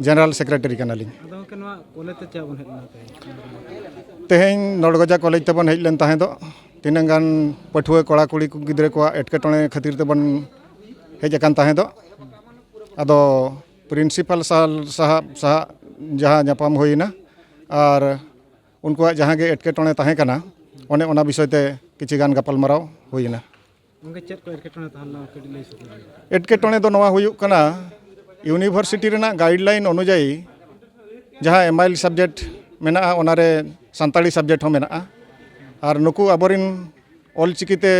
ᱡᱮᱱᱟᱨᱟᱞ ᱥᱮᱠᱨᱮᱴᱟᱨᱤ ᱠᱟᱱᱟᱞᱤᱧ᱾ ᱟᱫᱚ ᱜᱚᱢᱠᱮ, ᱱᱚᱣᱟ ᱠᱚᱞᱮᱡᱽ ᱛᱮ ᱪᱮᱫᱟᱜ ᱵᱚᱱ ᱦᱮᱡ ᱞᱮᱱᱟ ᱛᱮᱦᱮᱧ? ᱛᱮᱦᱮᱧ ᱱᱚᱲᱜᱚᱡᱟ ᱠᱚᱞᱮᱡᱽ ᱛᱮᱵᱚᱱ ᱦᱮᱡ ᱞᱮᱱ ᱛᱟᱦᱮᱸ ᱫᱚ, ᱛᱤᱱᱟᱹᱜ ᱜᱟᱱ ᱯᱟᱹᱴᱷᱩᱣᱟᱹ ᱠᱚᱲᱟ ᱠᱩᱲᱤ ᱠᱚ ᱜᱤᱫᱽᱨᱟᱹ ᱠᱚᱣᱟᱜ ᱮᱴᱠᱮᱴᱚᱬᱮ ᱠᱷᱟᱹᱛᱤᱨ ᱛᱮᱵᱚᱱ ᱦᱮᱡ ᱟᱠᱟᱱ ᱛᱟᱦᱮᱸ ᱫᱚ᱾ ᱟᱫᱚ ᱯᱨᱤᱱᱥᱤᱯᱟᱞ ᱥᱟᱞ ᱥᱟᱦᱟᱵ ᱥᱟᱦᱟᱜ ᱡᱟᱦᱟᱸ ᱧᱟᱯᱟᱢ ᱦᱩᱭᱮᱱᱟ, ᱟᱨ ᱩᱱᱠᱩᱣᱟᱜ ᱡᱟᱦᱟᱸ ᱜᱮ ᱮᱴᱠᱮᱴᱚᱬᱮ ᱛᱟᱦᱮᱸ ᱠᱟᱱᱟ, ᱚᱱᱮ ᱚᱱᱟ ᱵᱤᱥᱚᱭ ᱛᱮ ᱠᱤᱪᱷᱤ ᱜᱟᱱ ᱜᱟᱯᱟᱞᱢᱟᱨᱟᱣ ᱦᱩᱭᱮᱱᱟ᱾ ᱜᱚᱢᱠᱮ, ᱪᱮᱫ ᱠᱚ ᱮᱴᱠᱮᱴᱚᱬᱮ ᱛᱟᱦᱮᱸ ᱞᱮᱱᱟ, ᱠᱟᱹᱴᱤᱡ ᱞᱟᱹᱭ ᱥᱚᱫᱚᱨ ᱵᱤᱱ᱾ ᱮᱴᱠᱮᱴᱚᱬᱮ ᱫᱚ ᱱᱚᱣᱟ ᱦᱩᱭᱩᱜ ᱠᱟᱱᱟ, ᱤᱭᱩᱱᱤᱵᱷᱟᱨᱥᱤᱴᱤ ᱨᱮᱱᱟᱜ ᱜᱟᱭᱤᱰᱞᱟᱭᱤᱱ ᱚᱱᱩᱡᱟᱭᱤ ᱡᱟᱦᱟᱸ ᱮᱢ ᱟᱭ ᱮᱞ ᱥᱟᱵᱡᱮᱠᱴ ᱢᱮᱱᱟᱜᱼᱟ, ᱚᱱᱟᱨᱮ ᱥᱟᱱᱛᱟᱲᱤ ᱥᱟᱵᱡᱮᱠᱴ ᱦᱚᱸ ᱢᱮᱱᱟᱜᱼᱟ᱾ ᱟᱨ ᱱᱩᱠᱩ ᱟᱵᱚᱨᱮᱱ ᱚᱞᱪᱤᱠᱤ ᱛᱮ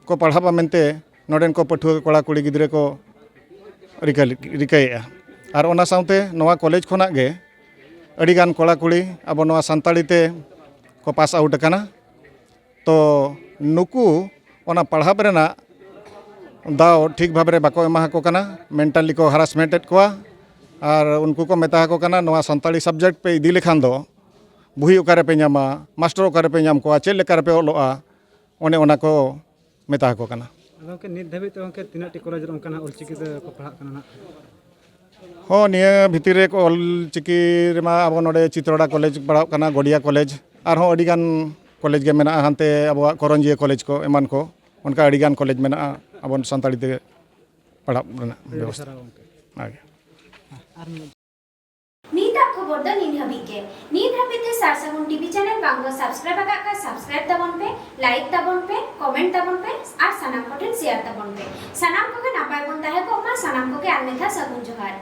ᱠᱚ ᱯᱟᱲᱦᱟᱜ ᱢᱟ ᱢᱮᱱᱛᱮ ᱱᱚᱰᱮᱱ ᱠᱚ ᱯᱟᱹᱴᱷᱩᱣᱟᱹ ᱠᱚᱲᱟ ᱠᱩᱲᱤ ᱜᱤᱫᱽᱨᱟᱹ ᱠᱚ ᱨᱤᱠᱟᱹ, ᱨᱤᱠᱟᱹᱭᱮᱫᱼᱟ᱾ ᱟᱨ ᱚᱱᱟ ᱥᱟᱶᱛᱮ ᱱᱚᱣᱟ ᱠᱚᱞᱮᱡᱽ ᱠᱷᱚᱱᱟᱜ ᱜᱮ ᱟᱹᱰᱤᱜᱟᱱ ᱠᱚᱲᱟ ᱠᱩᱲᱤ ᱟᱵᱚ ᱱᱚᱣᱟ ᱥᱟᱱᱛᱟᱲᱤ ᱛᱮ ᱠᱚ ᱯᱟᱥ ᱟᱣᱩᱴ ᱟᱠᱟᱱᱟ᱾ ᱛᱚ ᱱᱩᱠᱩ ᱚᱱᱟ ᱯᱟᱲᱦᱟᱣ ᱨᱮᱱᱟᱜ ᱫᱟᱣ ᱴᱷᱤᱠ ᱵᱷᱟᱵᱽ ᱨᱮ ᱵᱟᱠᱚ ᱮᱢᱟ ᱟᱠᱚ ᱠᱟᱱᱟ, ᱢᱮᱱᱴᱟᱞᱤ ᱠᱚ ᱦᱟᱨᱟᱥᱢᱮᱱᱴ ᱮᱫ ᱠᱚᱣᱟ᱾ ᱟᱨ ᱩᱱᱠᱩ ᱠᱚ ᱢᱮᱛᱟ ᱟᱠᱚ ᱠᱟᱱᱟ, ᱱᱚᱣᱟ ᱥᱟᱱᱛᱟᱲᱤ ᱥᱟᱵᱡᱮᱠᱴ ᱯᱮ ᱤᱫᱤ ᱞᱮᱠᱷᱟᱱ ᱫᱚ ᱵᱩᱦᱤ ᱚᱠᱟ ᱨᱮᱯᱮ ᱧᱟᱢᱟ, ᱢᱟᱥᱴᱟᱨ ᱚᱠᱟ ᱨᱮᱯᱮ ᱧᱟᱢ ᱠᱚᱣᱟ, ᱪᱮᱫ ᱞᱮᱠᱟ ᱨᱮᱯᱮ ᱚᱞᱚᱜᱼᱟ, ᱚᱱᱮ ᱚᱱᱟ ᱠᱚ ᱢᱮᱛᱟ ᱟᱠᱚ ᱠᱟᱱᱟ᱾ ᱟᱫᱚ ᱜᱚᱢᱠᱮ, ᱱᱤᱛ ᱫᱷᱟᱹᱵᱤᱡ ᱛᱮ ᱜᱚᱢᱠᱮ ᱛᱤᱱᱟᱹᱜ ᱴᱤ ᱠᱚᱞᱮᱡᱽ ᱨᱮ ᱚᱱᱠᱟᱱᱟᱜ ᱚᱞᱪᱤᱠᱤ ᱛᱮ ᱠᱚ ᱯᱟᱲᱦᱟᱜ ᱠᱟᱱᱟ ᱱᱟᱜ? ᱦᱚᱸ, ᱱᱤᱭᱟᱹ ᱵᱷᱤᱛᱤᱨ ᱨᱮ ᱚᱞᱪᱤᱠᱤ ᱨᱮᱢᱟ ᱟᱵᱚ ᱱᱚᱰᱮ ᱪᱤᱛᱨᱚᱰᱟ ᱠᱚᱞᱮᱡᱽ ᱯᱟᱲᱟᱜ ᱠᱟᱱᱟ, ᱜᱚᱰᱤᱭᱟ ᱠᱚᱞᱮᱡᱽ, ᱟᱨᱦᱚᱸ ᱟᱹᱰᱤᱜᱟᱱ ᱠᱚᱞᱮᱡᱽ ᱜᱮ ᱢᱮᱱᱟᱜᱼᱟ, ᱦᱟᱱᱛᱮ ᱟᱵᱚᱣᱟᱜ ᱠᱚᱨᱚᱧᱡᱤᱭᱟᱹ ᱠᱚᱞᱮᱡᱽ ᱠᱚ ᱮᱢᱟᱱ ᱠᱚ, ᱚᱱᱠᱟ ᱟᱹᱰᱤᱜᱟᱱ ᱠᱚᱞᱮᱡᱽ ᱢᱮᱱᱟᱜᱼᱟ ᱟᱵᱚ ᱥᱟᱱᱛᱟᱲᱤ ᱛᱮ ᱯᱟᱲᱦᱟᱜ ᱨᱮᱱᱟᱜ ᱟᱹᱰᱤ ᱵᱮᱵᱚᱥᱛᱷᱟ᱾ ᱥᱟᱨᱦᱟᱣ ᱜᱚᱢᱠᱮ᱾ ᱚᱱᱟᱜᱮ᱾ ᱟᱨ ᱢᱤᱫ ᱱᱤᱛᱟᱜ ᱠᱷᱚᱵᱚᱨ ᱫᱚ ᱱᱤᱱ ᱦᱟᱹᱵᱤᱡ ᱜᱮ᱾ ᱱᱤᱛ ᱦᱟᱹᱵᱤᱡ ᱡᱩᱫᱤ ᱥᱟᱨ ᱥᱟᱹᱜᱩᱱ ᱴᱤᱵᱷᱤ ᱪᱮᱱᱮᱞ ᱵᱟᱝ ᱵᱚ ᱥᱟᱵᱥᱠᱨᱟᱭᱤᱵ ᱟᱠᱟᱫ ᱠᱷᱟᱱ ᱥᱟᱵᱥᱠᱨᱟᱭᱤᱵ ᱛᱟᱵᱚᱱ ᱯᱮ, ᱞᱟᱭᱤᱠ ᱛᱟᱵᱚᱱ ᱯᱮ, ᱠᱚᱢᱮᱱᱴ ᱛᱟᱵᱚᱱ ᱯᱮ ᱟᱨ ᱥᱟᱱᱟᱢ ᱠᱚᱴᱷᱮᱱ ᱥᱮᱭᱟᱨ ᱛᱟᱵᱚᱱ ᱯᱮ᱾ ᱥᱟᱱᱟᱢ ᱠᱚᱜᱮ ᱱᱟᱯᱟᱭ ᱵᱚᱱ ᱛᱟᱦᱮᱸ ᱠᱚᱜ ᱢᱟ᱾ ᱥᱟᱱᱟᱢ ᱠᱚᱜᱮ ᱟᱨ ᱢᱤᱫ ᱫᱷᱟᱣ ᱥᱟᱹᱜᱩᱱ ᱡᱚᱦᱟᱨ᱾